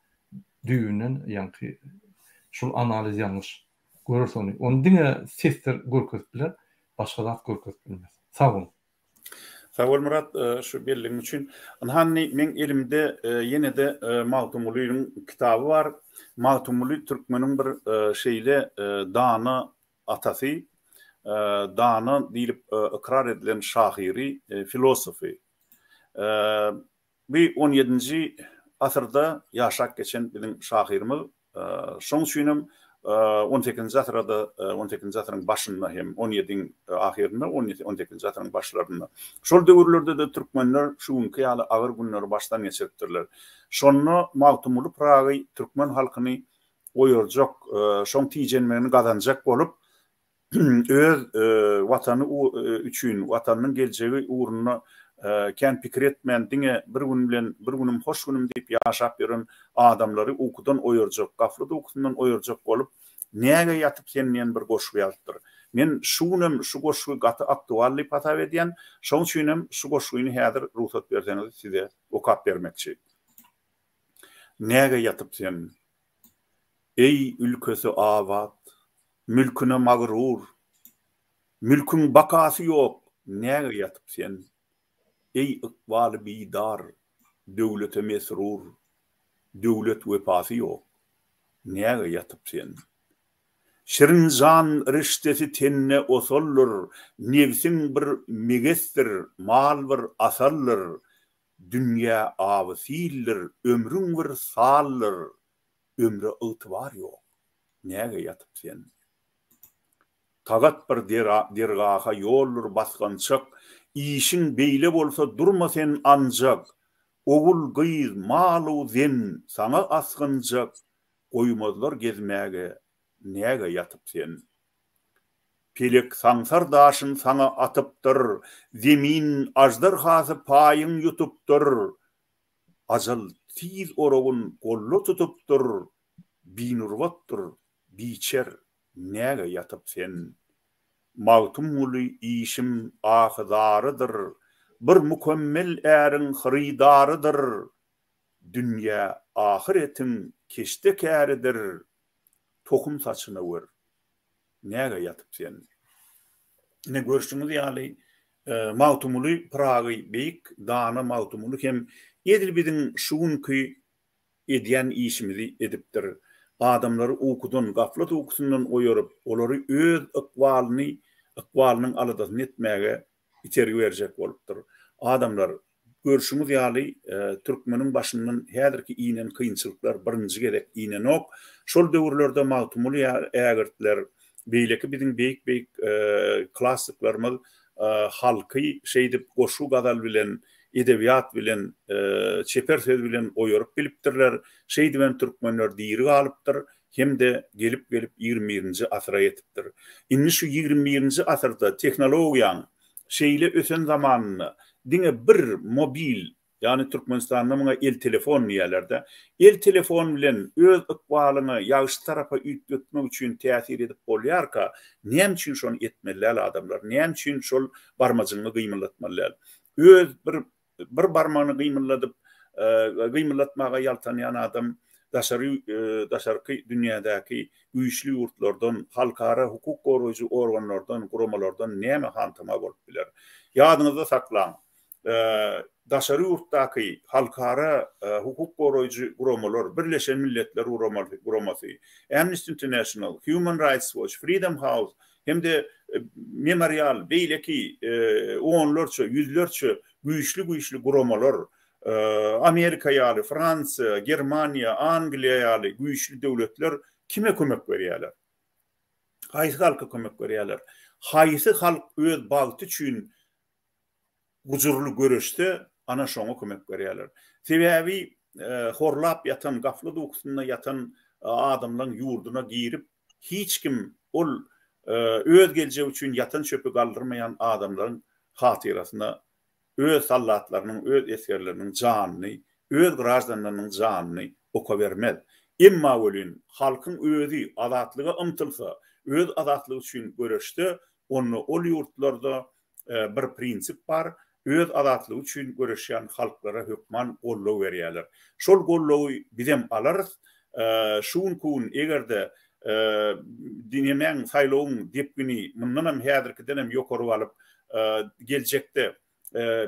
düýbünden ýaňky şul analiz ýalňyş. Göreris ony. Ony diňe sesler görkezip biler, başga zat görkezip bilmez. Sag boluň. Sag bol Myrat şu belligiň üçin. Ynha indi meň elimde ýene-de Magtymgulynyň kitaby bar. Magtymguly türkmeniň bir şeýle dana atasy, dana diýlip ykrar edilen şahyry, filosofy. Bu on ýedinji asyrda ýaşap geçen biziň şahyrymyz. Şoň üçin hem on sekizinji asyrada, on sekizinji asyryň başynda hem, on ýediň ahyrynda, on sekizinji asyryň başlarynda. Şol döwürlerde-de türkmenler şu günki ýaly agyr günleri başdan geçiripdirler. Şonda Magtymguly Pyragy türkmen halkyny oýarjak, şoň tijenmegini gazanjak bolup, öz Watany üçin, Watanynyň geljegi ugrunda kän pikir etmän, diňe bir gün bilen bir günüm hoş günüm diýip ýaşap ýören adamlary ukudan oýarjak, gaflat ukusyndan oýarjak bolup, Näge ýatyp sen diýen bir goşgy ýazypdyr. Men şu günem şu goşgy gaty aktual diýip hasap edýän, şoň üçinem şu goşgyny häzir rugsat berseňiz size okap bermekçi. Näge ýatyp sen? Eý, ülkesi abat, mülküne magrur, Mülküň bakasy ýok, näge ýatyp sen? Eý, ykbaly bidar, döwlete mesrur, Döwlet wepasy ýok, näge ýatyp sen? Şirin jan riştesi tende osaldyr, Nebsiň bir megesdir, mal bir asaldyr, Dünýä awy-sildir, ömrüň bir saldyr, Ömre ygtybar ýok, näge ýatyp sen? Tagat bir dergaha ýoldur basgançak, Işiň beýle bolsa durma sen anjak, Ogul-gyz, mal-u zen saňa asgynjak, Goýmazlar gezmäge, näge ýatyp sen? Pelek saňsar daşyn saňa atypdyr, Zemin aždarhasy paýyň ýutupdyr, Ajal tiz oragyn golda tutupdyr, Binurbatdyr, biçer, näge ýatyp sen? Magtymguly işim ahy-zarydyr, Bir mükemmel äriň hyrydarydyr, Dünýä ahyretiň keşde-käridir, Tohum saçyna gör, Näge ýatyp sen? Ine görşüňiz ýaly, Magtymguly Pyragy, beýik dana Magtymguly hem edil biziň şu günki edýän işimizi edipdir. Adamlary ukudan, gaflat ukusyndan oýaryp, olary öz ykbalyny, ykbalynyň aladasyny etmäge itergi berjek bolupdyr. Adamlar, görşüňiz ýaly, türkmeniň başyndan häzirki inen kynçylyklar birinji gezek inenok. Şol döwürlerde Magtymguly ýaly ägirtler, beýleki biziň beýik-beýik klassyklarymyz halky şeýdip goşgy-gazal bilen, edebiýat bilen, çeper söz bilen oýaryp bilipdirler. Şeýdibem türkmenler diri galypdyr hem-de gelip-gelip ýigrimi birinji asyra ýetipdir. Indi şu ýigrimi birinji asyrda tehnologiýaň şeýle ösen zamanynda diňe bir mobil. Ýagny Türkmenistanda muňa el telefon diýýärler-de. El telefon bilen öz ykbalyňy ýagşy tarapa üýtgetmek üçin täsir edip bolýarka, näme üçin şony etmeli däl adamlar? Näme üçin şol barmajygyňy gymyldatmaly däl? Öz bir bir barmagyny gymyldadyp, gymyldatmaga ýaltanýan adam daşary daşarky dünýädäki güýçli ýurtlardan, halkara hukuk goraýjy organlardan, guramalardan näme hantama bolup biler? Ýadyňyzda saklaň, daşary ýurtdaky halkara hukuk goraýjy guramalar, Birleşen Milletler Guramasy, Amnesty International, Human Rights Watch, Freedom House hem-de Memorial, beýleki onlarça, ýüzlerçe güýçli-güýçli guramalar, Amerika ýaly, Fransiýa, Germaniýa, Angliýa ýaly güýçli döwletler kime kömek berýärler? Haýsy halka kömek berýärler? Haýsy halk öz bagty üçin gujurly göreşse, ana şoňa kömek berýärler. Sebäbi horlap ýatan, gaflat ukusynda ýatan adamlaň ýurduna girip, hiç kim ol öz geljegi üçin ýatan çöpi galdyrmaýan adamlaryň hatyrasyna öz soldatlarynyň, öz esgerleriniň janyny, öz graždanlarynyň janyny oka bermez. Emma welin halkyň özi azatlyga ymtylsa, öz azatlygy üçin göreşse, onda ol ýurtlarda bir prinsip bar, öz azatlygy üçin göreşýän halklara hökman goldaw berýärler. Şol goldawy bizem alarys. Şu günki gün eger-de diňemäň saýlawyň depgini mundanam häzirkidenem ýokary galyp, geljekde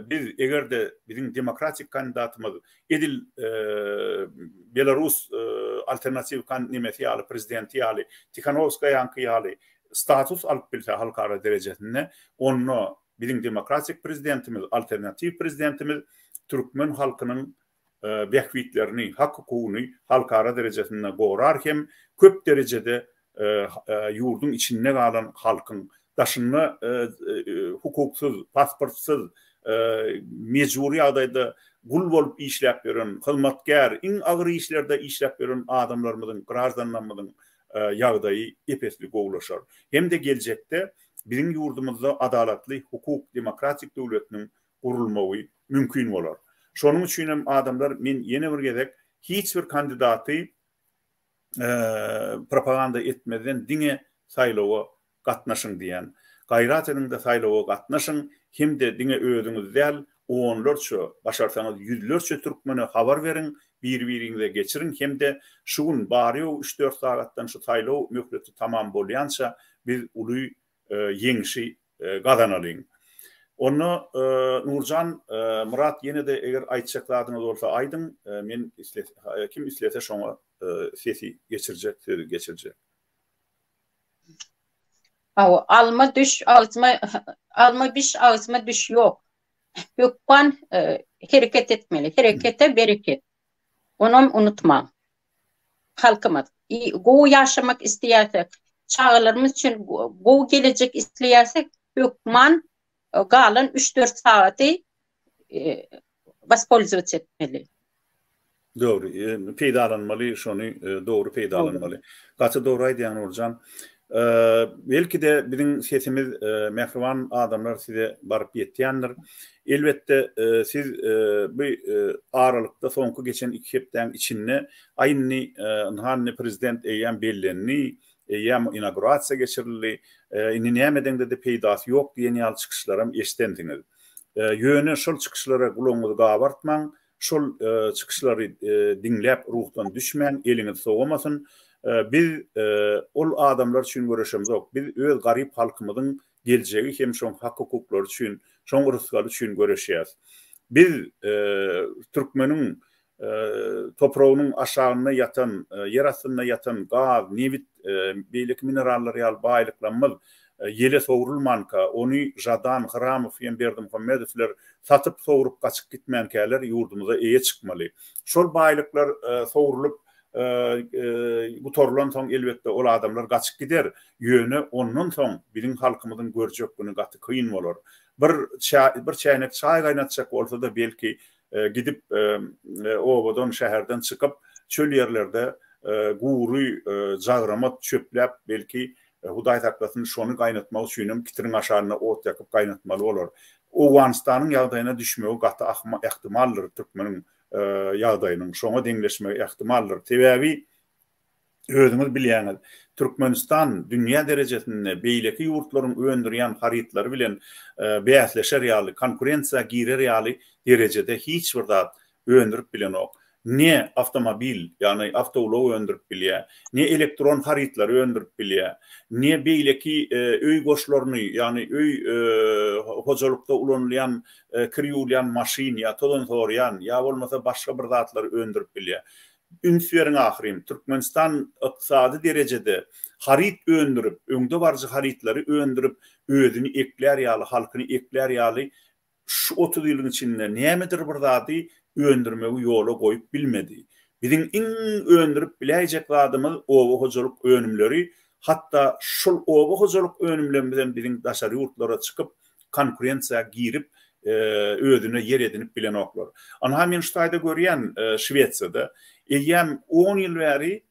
biz eger-de biziň demokratik kandidatymyz edil belarus alternatiw nemesi ýaly prezidenti ýaly Tihanowskaýaňky ýaly status alyp bilse halkara derejesinde, onda biziň demokratik prezidentimiz, alternatiw prezidentimiz türkmen halkynyň bähbitlerini, hak-hukugyny halkara derejesinde gorar hem köp derejede ýurduň içinde galan halkyň, daşynda hukuksyz, pasportsyz, mejbury ýagdaýda gul bolup işläp ýören, hyzmatkär, iň agyr işlerde işläp ýören adamlarymyzyň, graždanlarymyzyň ýagdaýy ep-esli gowulaşar. Hem-de geljekde biziň ýurdumyzda adalatly, hukuk, demokratik döwletiniň gurulmagy mümkin bolar. Şonuň üçin hem adamlar men ýene bir gezek hiç bir kandidaty propaganda etmezden diňe saýlawa gatnaşyň diýýän. Gaýrat ediňde saýlawa gatnaşyň hem-de diňe özüňiz däl onlarça, başarsaňyz ýüzlerçe türkmene habar beriň, bir-biriňize geçiriň hem-de şu gün bary-ýogy üç-dört sagatdan şu saýlaw möhleti tamam bolýança biz uly ýeňşi gazanalyň. Onda Nurjan, Myrat ýene-de eger aýtjak zadyňyz bolsa aýdyň, men kim islese şoňa sesi geçirjek, sözi geçirjek. Hawa, alma düş agzyma, alma biş agzyma düş ýok. Hökman hereket etmeli. Herekete bereket. Onam unutmaň. Halkymyz gowy ýaşamak isleýärsek, çagalarymyz üçin gowy gelejek isleýärsek, hökman galan üç-dört sagaty waspolzowat etmeli. Dogry, peýdalanmaly, şony dogry peýdalanmaly. Gaty dogry aýdýaň Nurjan. Belki-de biziň sesimiz mähriban adamlar size baryp ýetýändir. Elbetde siz bu aralykda soňky geçen iki hepdäň içinde aý indi ynha indi prezident eýýäm bellendi, eýýäm inaugurasiýa geçirildi, indi näme edeňde-de peýdasy ýok diýen ýaly çykyşlaram eşidensiňiz. Ýöne şol çykyşlara gulagyňyzy gabartmaň, Şol çykyşlary diňläp ruhdan düşmäň, eliňiz sowamasyn. Biz ol adamlar üçin göreşemzok. Biz öz garyp halkymyzyň geljegi hem şoň hak-hukuklary üçin, şoň rysgaly üçin göreşýäs. Biz türkmeniň topragynyň aşagynda ýatan, ýer astynda ýatan gaz, nebit, beýleki minerallar ýaly baýlyklarymyz ýele sowrulmanka, ony Žadan, Hramow hem Berdimuhamedowler satyp sowrup gaçyp gitmänkäler ýurdumyza eýe çykmaly. Şol baýlyklar sowrulyp gutarylansoň elbetde ol adamlar gaçyp gider. Ýöne ondan soň biziň halkymyzyň görjek güni gaty kyn bolar. Bir bir çäýnek çaý gaýnatjak bolsa-da belki gidip obadan şäherden çykyp çöl ýerlerde gury jagramat çöpläp belki Hudaý saklasyn, şony gaýnatmak üçinem kitiriň aşagynda ot ýakyp gaýnatmaly bolar. Owganystanyň ýagdaýyna düşmegi gaty ähtimaldyr türkmeniň ýagdaýynyň şoňa deňleşmegi ähtimaldyr. Sebäbi özüňiz bilýäňiz, Türkmenistan dünýä derejesinde beýleki ýurtlaryň öndürýän harytlary bilen bäsleşer ýaly, konkurensiýa girer ýaly derejede hiç bir zat öndürip bilenok. Ne awtomobil, ýagny awtoulag öndürip bilýär, ne elektron harytlary öndürip bilýär, ne beýleki öý goşlaryny, ýagny öý hojalykda ulanylýan kir ýuwulýan maşyn ýa tozan sorýan, ýa bolmasa başga bir zatlary öndürip bilýär. Üns beriň ahyryn, Türkmenistan ykdysady derejede haryt öndürip, öňdebaryjy harytlary öndürip, özüni eklär ýaly, halkyny eklär ýaly şu 30 ýylyň içinde nämedir bir zady öndürmegi ýola goýup bilmedi. Biziň iň öndürip biläýjek zadymyz oba hojalyk önümleri, hatda şol oba hojalyk önümlerimizem biziň daşary ýurtlara çykyp, konkurensiýa girip, özüne ýer edinip bilenoklar. Ynha men şu taýda görýän Şwesiýada eýýäm on ýyl bäri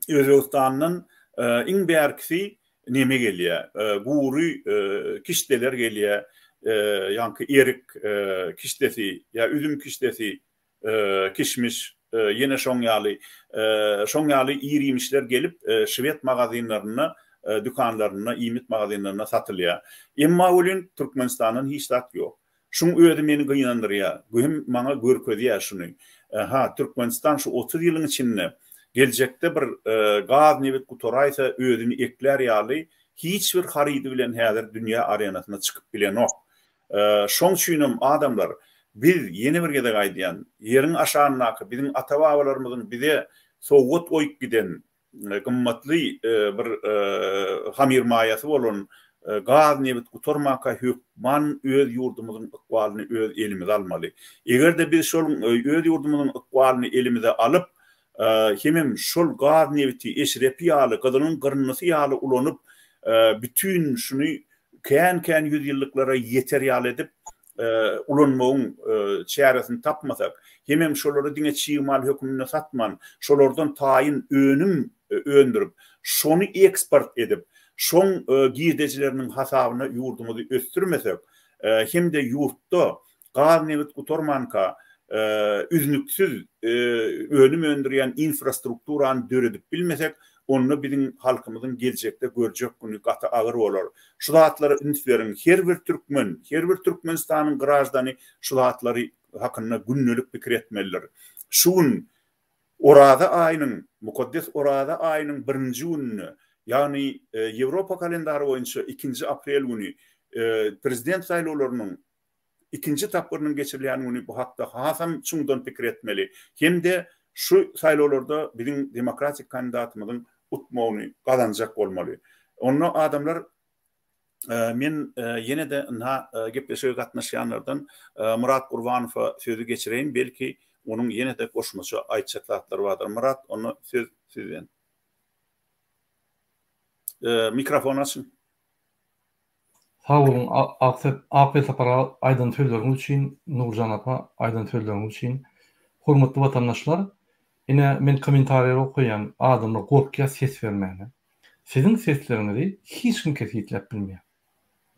Özbegistandan iň bärkisi neme gelýär, gury kişdeler gelýär, ýaňky erik kişdesi ýa üzüm kişdesi, kişmiş, ýene şoň ýaly, şoň ýaly ir-iýmişler gelip şwed magazinlerinde, dükanlarynda, iýmit magazinlerinde satylýar. Emma welin Türkmenistandan hiç zat ýok. Şuň özi meni gynandyrýar. Bu hem maňa görkezýär şuny. Ha, Türkmenistan şu 30 ýylyň içinde geljekde bir gaz nebit gutaraýsa özüni eklär ýaly hiç bir harydy bilen häzir dünýä arenasyna çykyp bilenok. Şoň üçinem adamlar biz ýene bir gezek aýdýan, ýeriň aşagyndaky biziň ata-babalarymyzyň bize sowgat goýup giden gymmatly bir hamyrmaýasy bolan gaz, nebit gutarmanka hökman öz ýurdumyzyň ykbalyny öz elimize almaly. Eger-de biz şol öz ýurdumyzyň ykbalyny elimize alyp, hemem şol gaz, nebiti eşrepi ýaly, gyzylyň gyrnysy ýaly ulanyp, bütin şuny kän-kän ýüzýyllyklara ýeter ýaly edip ulanmagyň çäresini tapmasak, hemem şolary diňe çig mal hökmünde satman, şolardan taýyn önüm öndürip, şony eksport edip, şoň girdejileriniň hasabyna ýurdumyzy ösdürmesek, hem-de ýurtda gaz-nebit gutarmanka üznüksiz önüm öndürýän infrastrukturany döredip bilmesek, onda biziň halkymyzyň geljekde görjek güni gaty agyr bolar. Şu zatlara üns beriň. Her bir türkmen, her bir Türkmenistanyň graždany şu zatlary hakynda gündelik pikir etmelidir. Şu gün Oraza aýynyň, mukaddes Oraza aýynyň birinji gününde, ýagny Ýewropa kalendary boýunça ikinji aprel güni prezident saýlawlarynyň ikinji tapgyrynyň geçirilýän güni bu hakda hasam çuňdan pikir etmeli hem-de şu saýlawlarda biziň demokratik kandidatymyzyň utmagyny gazanjak bolmaly. Onda adamlar men ýene-de ynha gepleşige gatnaşýanlardan Myrat Gurbanowa sözi geçireýin, belki onuň ýene-de goşmaça aýtjak zatlary bardyr. Myrat, onda söz sizden. Mikrofon açyň. Sag boluň Ak Welsapar aýdan sözleriňiz üçin Nurjan apa aýdan sözleriňiz üçin Hormatly watandaşlar ine men komentariýalary okaýan adamlar gorkýar ses bermäne siziň sesleriňizi hiç kim kesgitläp bilmeýär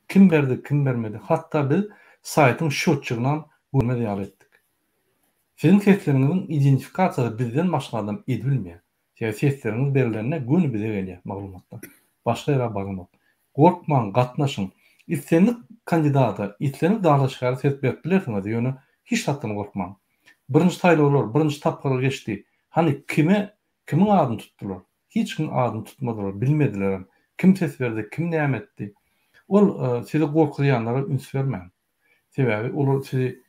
kim berdi kim bermedi hatda biz saýtyň şotjygynam görmez ýaly etdik siziň sesleriňiziň identifikasiýasy bizden başga adam edibilmeýär Sebäbi sesleriňiz berilende göni bize gelýär maglumatlar. Başga ýere baranok. Gorkmaň, gatnaşyň. Islendik kandidata, islendik dalaşgäre ses berip bilersiňiz, ýöne hiç zatdan gorkmaň. Birinji saýlawlar, birinji tapgyr geçdi. Hany kime, kimiň adyny tutdular? Hiç kimiň adyny tutmadylar, bilmedilerem. Kim ses berdi, kim näme etdi? Ol sizi gorkuzýanlara üns bermäň. Sebäbi olar sizi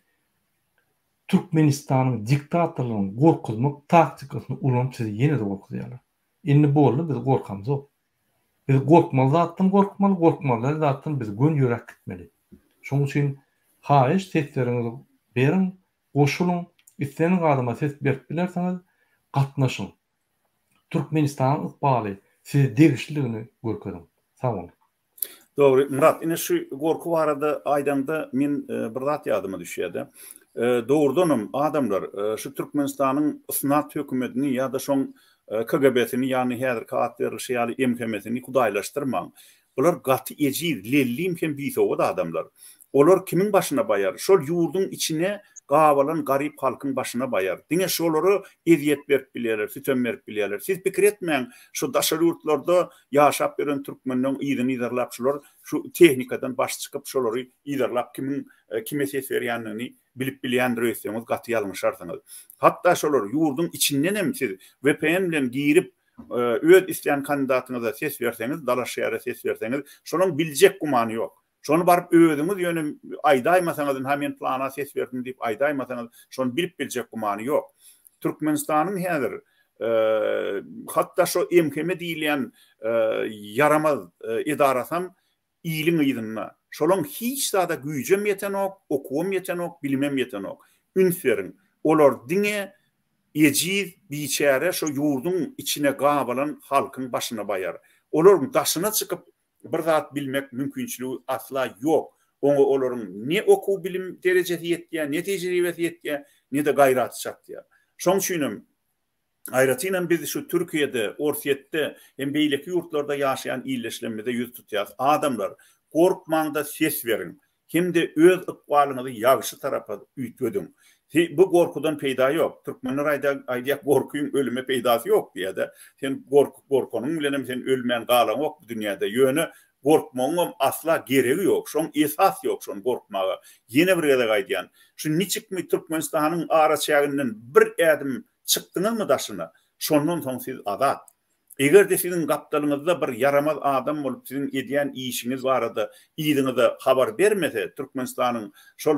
Türkmenistanyň diktatorlarynyň gorkuzmak taktikasyny ulanyp sizi ýene-de gorkuzýarlar. Indi boldy biz gorkamzok. Biz gorkmaly zatdan gorkmaly, gorkmaly däl zatdan biz göni ýöräp gitmeli. Şonuň üçin haýyş sesleriňizi beriň, goşulyň, islendik adama ses berip bilersiňiz, gatnaşyň. Türkmenistanyň ykbaly size degişlidigini görkeziň. Sag boluň. Dogry, Myrat, ine şu gorky barada aýdaňda men bir zat ýadyma düşýär-de. Dogrudanam adamlar şu Türkmenistanyň ysnat hökümetini ýa-da şoň KGB-sini, ýagny häzirki at berlişi ýaly MHM-sini hudaýlaşdyrmaň. Bular gaty ejiz, lellim hem bisowat adamlar. Olar kimiň başyna baýar? Şol ýurduň içine gabalan garyp halkyň başyna baýar. Diňe şolara ezýet berip bilýärler, sütem berip bilýärler. Siz pikir etmäň, şu daşary ýurtlarda ýaşap ýören türkmenleň yzyny yzarlap şular şu tehnikadan baş çykyp şolary yzarlap kimiň kime ses berýändigini bilip bilýändir öýtseňiz gaty ýalňyşarsyňyz. Hatda şolar ýurduň içindenem siz vpn bilen girip öz islän kandidatyňyza ses berseňiz, dalaşgäre ses berseňiz, şolaň biljek gumany ýok. Şony baryp özüňiz ýöne aýdaýmasaňyz, ynha men plana ses berdim diýip aýdaýmasaňyz, şony bilip biljek gumany ýok. Türkmenistanyň häzir hatda şo MHM diýilýän ýaramaz edarasam iliň yzynda. Şolaň hiç zada güýjem ýetenok, okuwam ýetenok, bilimem ýetenok. Üns beriň, olar diňe ejiz, biçäre şo ýurduň içine gabalan halkyň başyna baýar. Olaryň daşyna çykyp bir zat bilmek mümkinçiligi asla ýok. Oňa olaryň ne okuw-bilim derejesi ýetýär, ne tejribesi ýetýär, ne-de gaýraty çatýar. Şoň üçinem, aýratynam biz şu Türkiýede, Orsýetde hem beýleki ýurtlarda ýaşaýan ildeşlerimize ýüz tutýarys. Adamlar, gorkmaň-da ses beriň. Hem-de öz ykbalyňyzy ýagşy tarapa üýtgediň. Bu gorkudan peýda ýok. Türkmenler aýdýar, gorkyň ölüme peýdasy ýok diýýär-de. Sen gorkup gorkanyň bilenem sen ölmän galaňok bu dünýäde. Ýöne gorkmagyňam asla geregi ýok. Şoň esas ýok şony gorkmaga. Ýene bir gezek aýdýan. Şu niçikmi Türkmenistanyň araçäginden bir ädim çykdyňyzmy daşyna, şondan soň siz azat. Eger-de siziň gapdalyňyzda bir ýaramaz adam bolup siziň edýän işiňiz barada yzyňyza habar bermese, Türkmenistanyň şol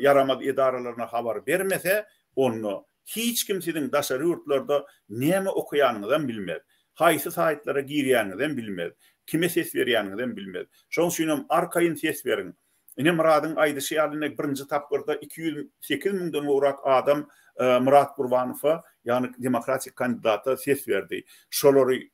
ýaramaz edaralaryna habar bermese, onda hiç kim siziň daşary ýurtlarda näme okaýanyňyzam bilmez, haýsy saýtlara girýäniňizem bilmez, kime ses berýäniňizem bilmez. Şonuň üçinem arkaýyn ses beriň. Ine Myradyň aýdyşy ýaly ine birinji tapgyrda 208 müňden gowrak adam Myrat Gurbanowa ýagny demokratik kandidata ses berdi. Şolary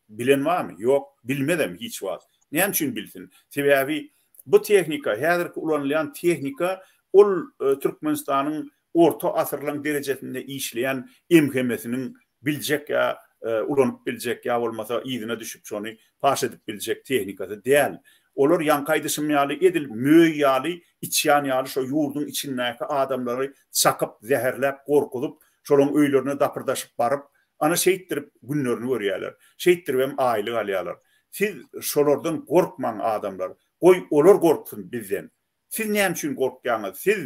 bilen barmy? Ýok, bilmezem hiç wagt. Näme üçin bilsin? Sebäbi bu tehnika, häzirki ulanylýan tehnika ol Türkmenistanyň orta asyrlaň derejesinde işleýän MHM-siniň biljek ýa ulanyp biljek ýa bolmasa yzyna düşüp şony paş edip biljek tehnikasy däl. Olar ýaňky aýdyşym ýaly edil möý ýaly, içýan ýaly şo ýurduň içindäki adamlary çakyp, zäherläp, gorkuzyp, şolaň öýlerine dapyrdaşyp baryp, ana şeýtdirip günlerini görýärler. Şeýtdiribem aýlyk alýarlar. Siz şolardan gorkmaň adamlar. Goý olar gorksun bizden. Siz näme üçin gorkýaňyz? Siz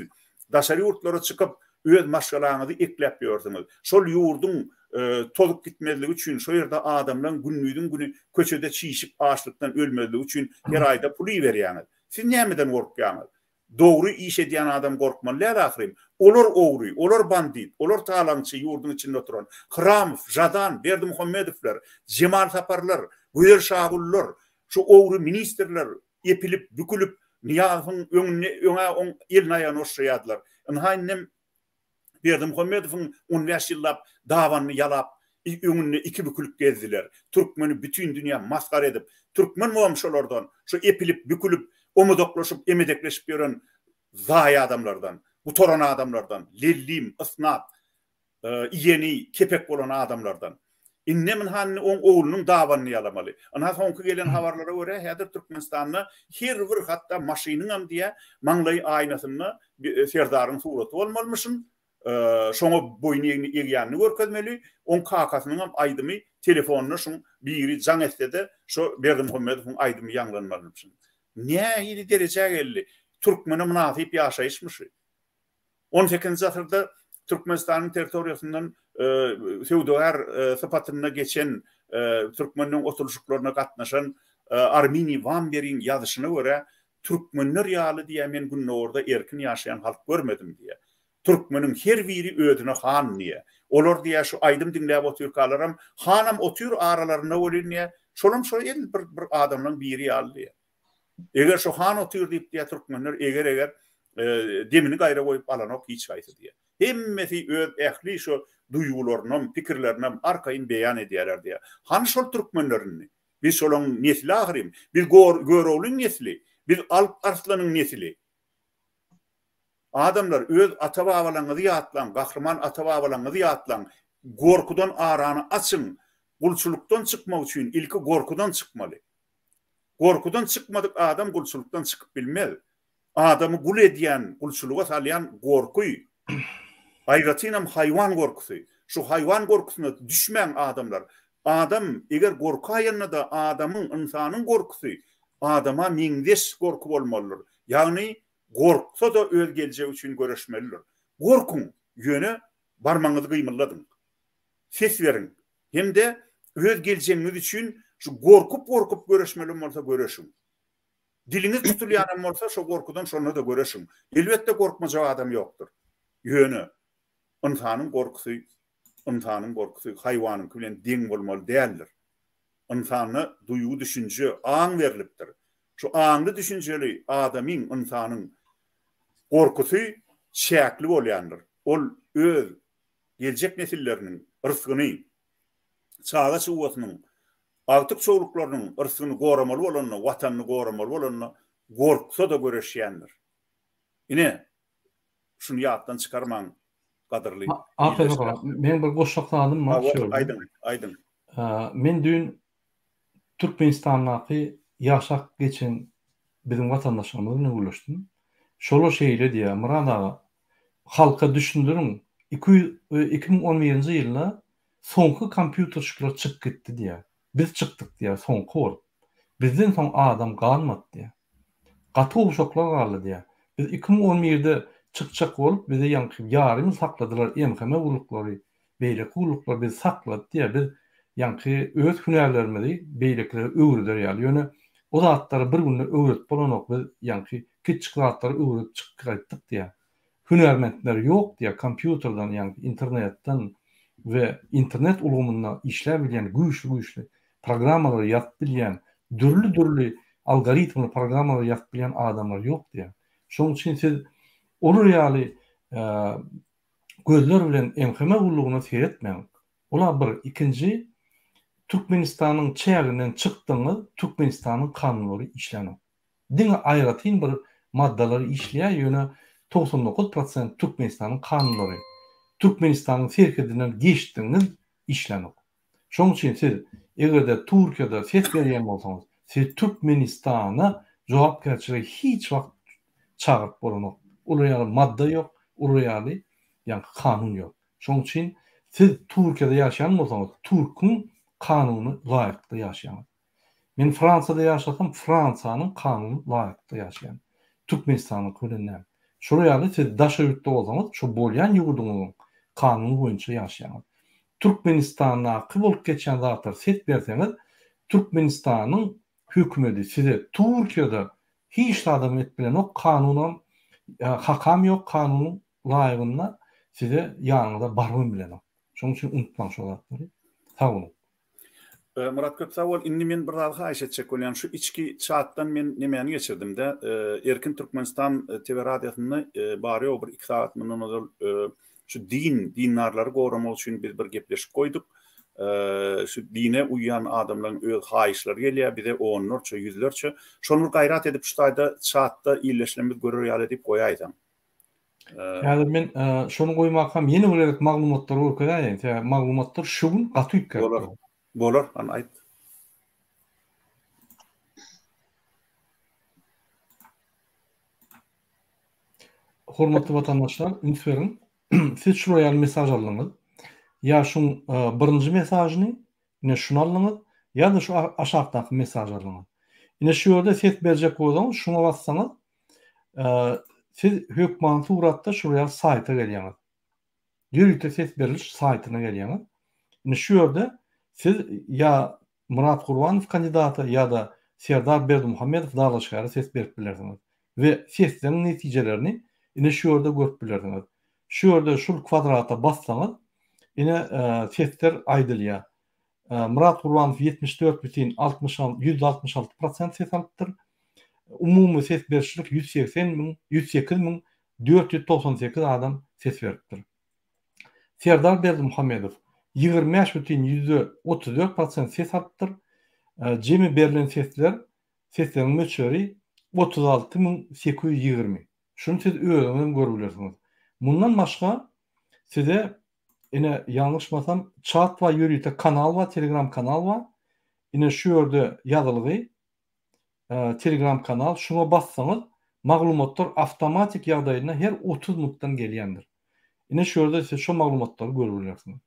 daşary ýurtlara çykyp, öz maşgalaňyzy ekläp ýörsüňiz. Şol ýurduň tozup gitmezligi üçin, şo ýerde adamlaň gündiziň güni köçede çişip açlykdan ölmezligi üçin her aýda pul iberýäňiz. Siz nämeden gorkýaňyz? Dogry iş edýän adam gorkmaly däl ahyryn. Olar ogry, olar bandit, olar talaňçy ýurduň içinde oturan. Hramow, Žadan, Berdimuhamedowlar, Jemal Saparlar, Gözel Şagullar, şu ogry ministrler, epilip, bükülip, Nyýazowyň öňünde öňä oň elini-aýagyny oşşaýardylar. Ynha indem Berdimuhamedowyň on bäş ýyllap dabanyny ýalap, öňünde iki bükülip gezdiler. Türkmeni bütin dünýä masgara edip, türkmen bom şolardan, şu epilip, bükülip, omuzaklaşyp, emedekleşip ýören zaýa adamlardan, gutaran adamlardan, lellim, ysnat, iýeni kepek bolan adamlardan. Indem ynha indi oň oglunyň dabanyny ýalamaly. Ynha soňky gelen habarlara görä häzir Türkmenistanda her bir hatda maşynyňam diýä maňlaý aýnasynda Serdaryň suraty bolmalymyşyn. Şoňa boýun egýänini görkezmeli. Oň kakasynyňam aýdymy telefonda şuň biri jaň etsede şo Berdimuhamedowyň aýdymy ýaňlanmalymyşyn. Nähili derejä geldi? Türkmene mynasyp ýaşaýyşmy şu? On sekizinji asyrda Türkmenistanyň territoriýasyndan söwdagär sypatynda geçen türkmenleň oturylyşyklaryna gatnaşan Arminiý Wamberiň ýazyşyna görä, Türkmenler ýaly diýýär, men gündogarda erkin ýaşaýan halk görmedim diýýär. Türkmeniň her biri özüne han diýýär. Olar diýýär, şu aýdym diňläp otyrkalaram, hanam otyr aralarynda welin diýýär, şolam şo edil bir bir adamlaň biri ýaly diýýär. Eger şo han otyr diýip diýýär türkmenler eger-eger demini gaýra goýup alanok hiç haýsy diýýär. Hemmesi öz ähli şo duýgularynam, pikirlerinem arkaýyn beýan edýärler diýýär. Hany şol türkmenler indi? Biz şolaň nesli ahyryn. Biz Göroglyň nesli. Biz Alp Arslanyň nesli. Adamlar öz ata-babalaňyzy ýatlaň, gahryman ata-babalaňyzy ýatlaň. Gorkudan arany açyň. Gulçulykdan çykmak üçin ilki gorkudan çykmaly. Gorkudan çykmadyk adam gulçulykdan çykyp bilmez. Adamy gul edýän, gulçulyga salýan gorky. Aýratynam haýwan gorkusy. Şu haýwan gorkusyna düşmäň adamlar. Adam eger gorkaýanda-da adamyň, ynsanyň gorkusy adama meňzeş gorky bolmalydyr. Ýagny gorksa-da öz geljegi üçin göreşmelidir. Gorkuň, ýöne barmagyňyzy gymyldadyň. Ses beriň. Hem-de öz geljegiňiz üçin şu gorkup-gorkup göreşmelem bolsa göreşiň. Diliňiz tutulýanam bolsa şo gorkudan şonda-da göreşiň. Elbetde gorkmajak adam ýokdur. Ýöne ynsanyň gorkusy ynsanyň gorkusy haýwanyňky bilen deň bolmaly däldir. Ynsanda duýgy-düşünje, aň berlipdir. Şu aňly-düşünjeli adamyň, ynsanyň gorkusy çäkli bolýandyr. Ol öz geljek nesilleriniň rysgyny, çaga-çugasynyň, agtyk-çowluklarynyň rysgyny goramaly bolanda, Watanyny goramaly bolanda gorksa-da göreşýändir. Ine, şuny ýatdan çykarmaň, gadyrly ildeşler. Meň bir goşjak zadym bar şu ýerde. Aýdyň, aýdyň. Men düýn Türkmenistandaky ýaşap geçen biziň watandaşlarymyz bilen gürleşdim. Şolar şeýle diýýär, Myrat aga, halka düşündiriň, 2011-nji ýylda soňky kompýuterçikler çykyp gitdi diýýär. Biz çykdyk diýýär, soňky bolup. Bizden soň adam galmady diýýär. Gaty gowşaklar galdy diýýär. Biz 2011-de çykjak bolup, bizi ýaňky ýarym ýyl sakladylar, MHM gulluklary, beýleki gulluklar bizi saklady diýýär. Biz ýaňky öz hünärlerimizi beýlekilere öwreder ýaly. Ýöne o zatlary bir günde öwredip bolanok. Biz ýaňky kiçjik zatlary öwredip çykyp gaýtdyk diýýär. Hünärmentler ýok diýýär, kompýuterden, ýagny internetden we internet ulgamynda işläp bilýän güýçli-güýçli programmalary ýazyp bilýän, dürli-dürli algoritmli programmalary ýazyp bilýän adamlar ýok diýýär. Şonuň üçin siz olar ýaly gözler bilen MHM gullugyna seretmäň. Ol-a bir, ikinji, Türkmenistanyň çäginden çykdygyňyz Türkmenistanyň kanunlary işlänok. Diňe aýratyn bir maddalar işleýär ýöne 99 prosent Türkmenistanyň kanunlary. Türkmenistanyň serhedinden geçdigiňiz işlänok. Şoň üçin siz egerde Türkiýede ses berýän bolsaňyz siz Türkmenistana jogapkärçilige hiç wagt çagyryp bolanok. Olar ýaly madda ýok, olar ýaly ýaňky kanun ýok. Şoň üçin siz Türkiýede ýaşaýan bolsaňyz türküň kanuny laýyklykda ýaşaýaňyz. Men Fransiýada ýaşasam Fransiýanyň kanuny laýyklykda ýaşaýan. Türkmenistanyňky bilen däl. Şolar ýaly siz daşary ýurtda bolsaňyz şo bolýan ýurduňyzyň kanuny boýunça ýaşaýaňyz. Türkmenistandaky bolup geçýän zatlara ses berseňiz Türkmenistanyň hökümedi size Türkiýede hiç zadam edip bilenok kanunam hakam ýok kanunyň laýygynda size ýanyňyza barybam bilenok. Şonuň üçin unutmaň şo zatlary. Sag boluň. Myrat köp sag bol. Indi men bir zady haýyş etjek bolýan. Şu içki çatdan men nemäni geçirdimdä. Erkin Türkmenistan TV radiosynda bary-ýogy bir iki sagat mundan ozal şu din, dindarlary goramak üçin biz bir gepleşik goýduk. Şu dine uýýan adamlaryň öz haýyşlary gelýär bize onlarça, ýüzlerçe. Şony bir gaýrat edip şu taýda çatda ildeşlerimiz görer ýaly edip goýaýsaň. Häzir men şony goýmakam ýene bir gezek maglumatlary görkezäýeýin. Sebäbi maglumatlar şu gün gaty üýtgäp Bolar. Bolar, hany aýt. Hormatly watandaşlar, üns beriň. Siz şular ýaly mesaj aldyňyz. Ýa şuň birinji mesažyny, ine şuny aldyňyz, ýa-da şu aşakdaky mesažy aldyňyz. Ine şu ýerde ses berjek bolsaňyz, şuňa bassaňyz, Siz hökmany suratda şul ýaly saýta gelýäňiz. Ýörite ses beriliş saýtyna gelýäňiz. Indi şu ýerde siz ýa Myrat Gurbanow kandidata ýa-da Serdar Berdimuhamedow dalaşgäre ses berip bilersiňiz. We sesleriň netijelerini ine şu ýerde görüp bilersiňiz. Şu ýerde şul kwadrata bassaňyz ine sesler aýdylýar. Myrat Gurbanow 74 bütin 166 prosent ses alypdyr. Umumy ses berişlik 180 müň, 108 müň 498 adam ses beripdir. Serdar Berdimuhamedow 25 bütin 34 prosent ses alypdyr. Jemi berlen sesler, sesleriň möçberi 36 müň 820. Şuny siz özüňiz hem görüp bilersiňiz. Mundan başga size Ine ýalňyşmasam çat bar ýörite kanal bar telegram kanal bar. Ine şu ýerde ýazylgy telegram kanal şuňa bassaňyz. Maglumatlar awtomatik ýagdaýynda her 30 minutdan gelýändir. Ine şu ýerde siz şo maglumatlary görüp bilersiňiz.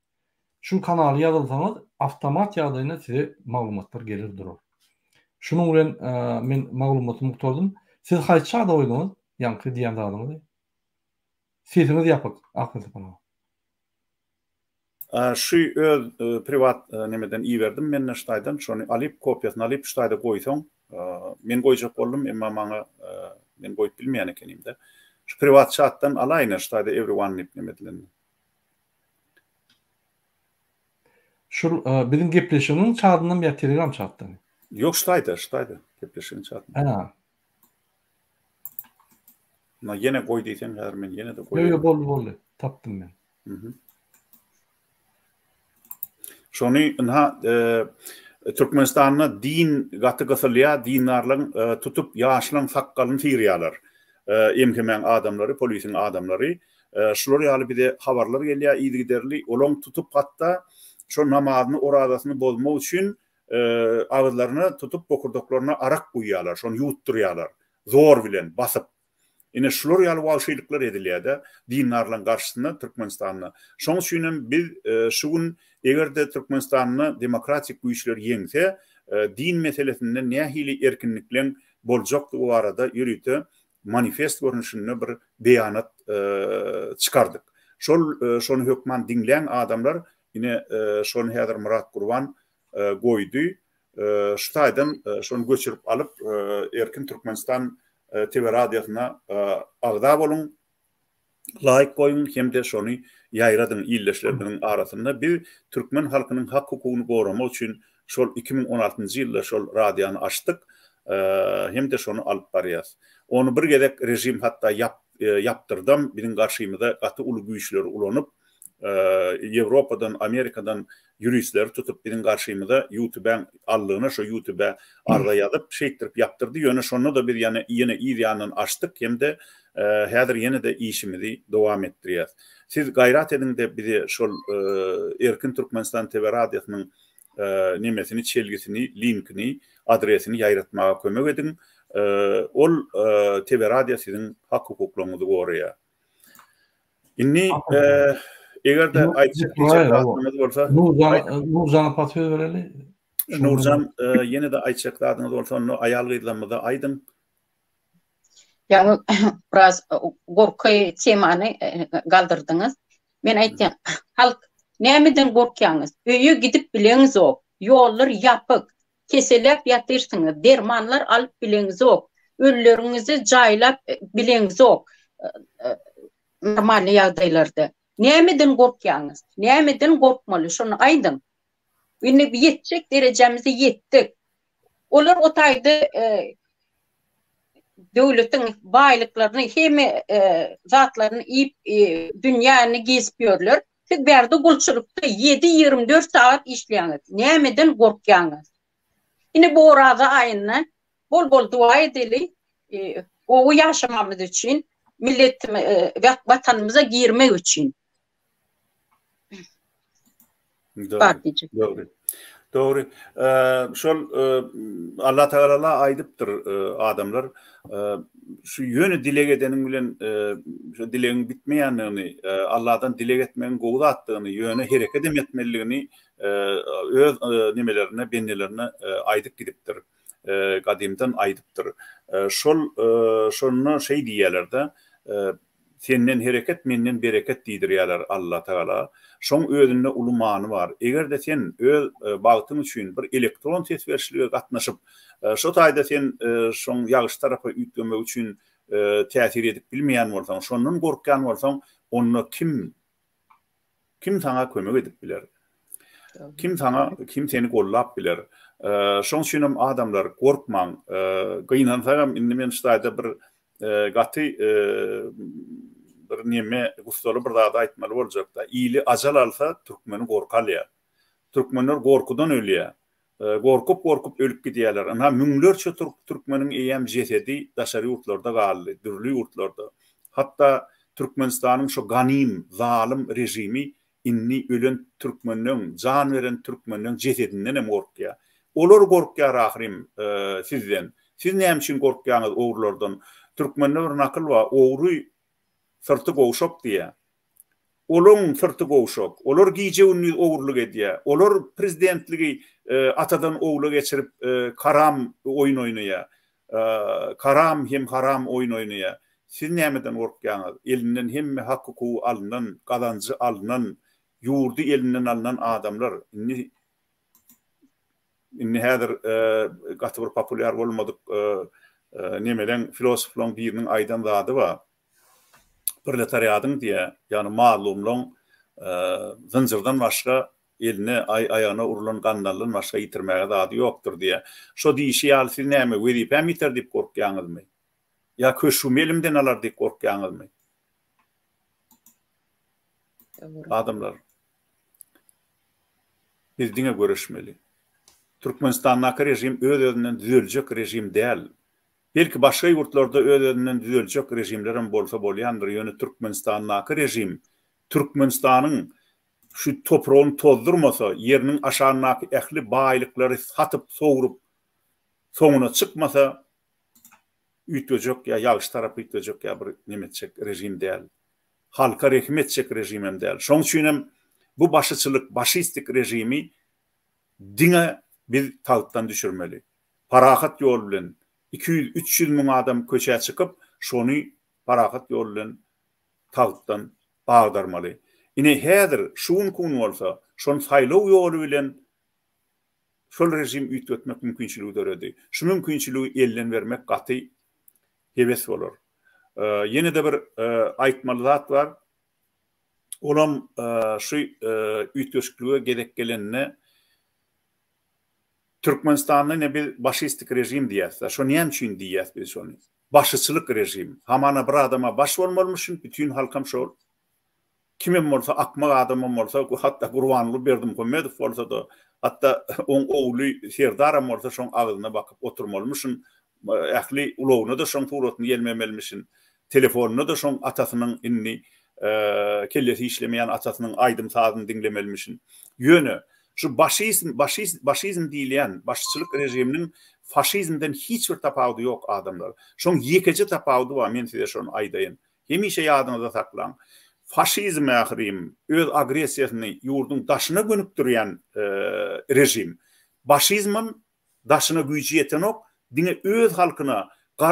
Şu kanala ýazylsaňyz awtomat ýagdaýynda size maglumatlar geler durar. Şunuň bilen men maglumatymy gutardym. Siz haýsy çada goýduňyz ýaňky diýen zadyňyzy? Sesiňiz ýapyk Ahmet Sapan aga. Şu öz priwat nemeden iberdim mende şu taýdan şony alyp kopiýasyny alyp şu taýda goýsaň men goýjak boldum emma maňa men goýup bilmeýän ekenimde şu priwat çatdan alaýyn şu taýda everyone diýip neme edilende. Şul biziň gepleşigiň çadyndanmy ýa telegram çatdanmy? Ýok şu taýda şu taýda gepleşigiň çatynda. Hä. Na ýene goý diýseň häzir men ýene-de goýaýyn. Ýok ýok boldy boldy tapdym men. Şony ynha Türkmenistanda din gaty gysylýar, dindarlaryň tutup ýaşlaň sakgalyny syrýarlar. MHM-iň adamlary, polisiň adamlary. Şular ýaly bize habarlar gelýär yzygiderli. Olaň tutup hatda şo namazyny, orazasyny bozmak üçin agyzlaryna tutup bokurdaklaryna arak guýýarlar, şony ýuwutdyrýarlar. Zor bilen basyp. Ine şular ýaly wagşylyklar edilýär-de dindarlaryň garşysynda Türkmenistanda. Şoň üçin hem biz şu gün eger-de Türkmenistanda demokratik güýçler ýeňse, din meselesinde nähili erkinlikleň boljakdygy barada ýörite manifest görnüşinde bir beýanat çykardyk. Şol şony hökman diňläň adamlar, ine şony häzir Myrat Gurban goýdy. Şu taýdan şony göçürip alyp, Erkin Türkmenistan TV radiosyna agza boluň, laýk goýuň hem-de şony ýaýradyň ildeşlerimiziň arasynda. Biz türkmen halkynyň hak-hukugyny goramak üçin şol 2016-njy ýylda şol radiony açdyk hem-de şony alyp barýas. Ony bir gezek režim hatda ýapdyrdam, biziň garşymyza gaty uly güýçleri ulanyp, Ýewropadan, Amerikadan ýuristleri tutup biziň garşymyza ýutubäň allygyna şo ýutube arza ýazyp şeýtdirip ýapdyrdy ýöne şonda-da biz ýene ýene yz ýanyndan açdyk hem-de häzir ýene-de işimizi dowam etdirýäs. Siz gaýrat ediňde bize şol Erkin Türkmenistan TV radiosynyň nemesini çelgisini linkini adresini ýaýratmaga kömek ediň. Ol TV radio siziň hak hukuklaryňyzy goraýar. Indi eger-de aýtjak diýjek zadyňyz bolsa, Nurjan apa söz bereli. Nurjan ýene-de aýtjak zadyňyz bolsa onda aýal-gyzlarymyza aýdyň. Ýaňy biraz gorky temany galdyrdyňyz. Men aýtýan, halk nämeden gorkýaňyz? Öýe gidip bileňizok, ýollar ýapyk, Keselläp ýatyrsyňyz, dermanlar alyp bileňzok, ölüleriňizi jaýlap bileňzok normalny ýagdaýlarda. Nämeden gorkýaňyz? Nämeden gorkmaly? Şony aýdyň. Indi ýetjek derejämize ýetdik. Olar o taýda döwletiň baýlyklaryny, hemme zatlaryny iýip, dünýäni gezip ýörler. Siz bärde gulçulykda ýedi 24 sagat işleýäňiz. Nämeden gorkýaňyz? Indi bu Oraza aýynda bol-bol dua edeli, gowy ýaşamamyz üçin, milletimiz, watanymyza girmek üçin. Bar diýjek. Dogry. Dogry. Şol Allah Tagala aýdypdyr adamlar şu ýöne dileg edeniň bilen şu dilegiň bitmeýändigini, Allahdan dileg etmegiň gowy zatdygyny, ýöne hereket hem etmelidigini öz nemelerine, bendelerine aýdyp gidipdir. Gadymdan aýdypdyr. Şol şonda şeý diýýärler-de, Senden hereket, menden bereket diýdirýärler Allatagala. Şoň özünde uly many bar. Eger-de sen öz bagtyň üçin bir elektron ses berişlige gatnaşyp, şo taýda sen şoň ýagşy tarapa üýtgemegi üçin täsir edip bilmeýän bolsaň, şondan gorkýan bolsaň, onda kim Kim saňa kömek edip biler? Kim saňa, kim seni gollap biler? Şoň üçin hem adamlar gorkmaň. Gynansagam indi men şu taýda bir gaty bir neme gussaly bir zady aýtmaly boljakda. Ili ajal alsa türkmeni gorky alýar. Türkmenler gorkudan ölýär. Gorkup-gorkup ölüp gidýärler. Ynha, müňlerçe türkmeniň eýýäm jesedi daşary ýurtlarda galdy, dürli ýurtlarda. Hatda Türkmenistanyň şo ganym, zalym režimi indi ölen türkmenleň, jan beren türkmenleň jesedinden hem gorkýar. Olar gorkýar ahyryn sizden. Siz näme üçin gorkýaňyz ogrulardan? Türkmende bir nakyl bar, Ogry syrty gowşak diýýär. Olaň syrty gowşak. Olar gije-gündiz ogurlyk edýär. Olar prezidentligi atadan ogla geçirip karam oýun oýnaýar. Karam hem haram oýun oýnaýar. Siz nämeden gorkýaňyz? Elinden hemme hak-hukugy alnan, gazanjy alnan, ýurdy elinden alnan adamlar indi indi häzir gaty bir populýar bolmadyk nemeleň filosoflaryň biriniň aýdan zady bar. Proletariadyň diýýär, ýagny mazlumlaryň zynjyrdan başga eline, aýagyna urlan gandaldan başga ýitirmäge zady ýokdur diýýär. Şo diýşi ýaly siz näme, wezipäm ýiter diýip gorkýaňyzmy? Ýa köşgümi elimden alar diýip gorkýaňyzmy? Adamlar, biz diňe göreşmeli. Türkmenistandaky režim öz-özünden düzeljek režim däl. Belki başga ýurtlarda öz-özünden düzeljek režimlerem bolsa bolýandyr, ýöne Türkmenistandaky režim Türkmenistanyň şu topragyny tozdurmasa, ýeriniň aşagyndaky ähli baýlyklary satyp-sowrup soňuna çykmasa üýtgejek ýa ýagşy tarapa üýtgejek ýa bir neme etjek režim däl. Halka rehim etjek režimem däl. Şoň üçinem bu başyçylyk, başistik režimi diňe biz tagtdan düşürmeli. Parahat ýol bilen 200, 300 müň adam köçä çykyp, şony parahat ýol bilen tagtdan agdarmaly. Ine häzir, şu günki gün bolsa, şony saýlaw ýoly bilen şol režimi üýtgetmek mümkinçiligi döredi. Şu mümkinçiligi elden bermek gaty hebes bolar. Ýene-de bir aýtmaly zat bar. Olam şu üýtgeşiklige gezek gelende Türkmenistanda ine biz başistik režim diýýäs-de. Şo näme üçin diýýäs biz şony? Başyçylyk režim. Hamana bir adama baş bolmalymyşyn, bütin halkam şol Kimem bolsa, akmak adamam bolsa, hatda Gurbanguly Berdimuhamedow bolsa-da, hatda oň ogly Serdaram bolsa şoň agzyna bakyp oturmalymyşyn, ähli ulagyna-da şoň suratyny ýelmemelimişin, telefonyna-da şoň atasynyň indi kellesi işlemeýän atasynyň aýdym-sazyny diňlemelimişin. Ýöne şu başizm, başizm, başizm diýilýän başçylyk režiminiň faşizmden hiç bir tapawudy ýok adamlar. Şoň ýekeje tapawudy bar, men size şony aýdaýyn. Hemişe ýadyňyzda saklaň, faşizm ahyrym öz agressiýasyny ýurduň daşyna gönükdirýän režim. Başizmem daşyna güýji ýetenok, diňe öz halkyna,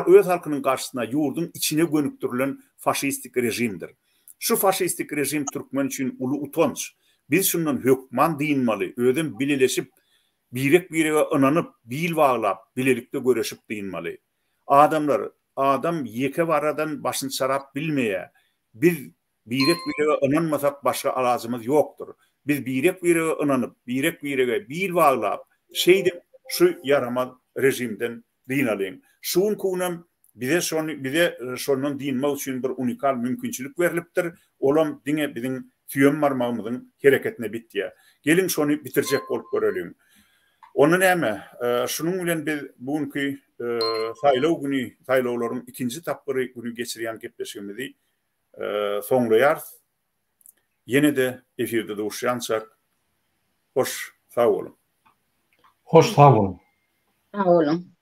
öz halkynyň garşysyna ýurduň içine gönükdirilen faşistik režimdir. Şu faşistik režim türkmen üçin uly utanç. Biz şundan hökman dynmaly, özem bileleşip, birek-birege ynanyp, bil baglap, bilelikde göreşip dynmaly. Adamlar, adam ýeke baradan başyny çarap bilmeýär. Biz birek-birege ynanmasak başga alajymyz ýokdur. Biz birek-birege ynanyp, birek-birege bil baglap, şeýdip şu ýaramaz režimden dynalyň. Şu günki günem bize şony bize şondan dynmak üçin bir unikal mümkinçilik berlipdir. Olam diňe biziň süýem barmagymyzyň hereketine bitýär. Geliň şony bitirjek bolup göreliň. Onda näme, şunuň bilen biz bu günki saýlaw güni, saýlawlaryň ikinji tapgyry güni geçirýän gepleşigimizi soňlaýarys. Ýene-de efirde duşýançak, hoş sag boluň! Hoş sag boluň! Sag boluň!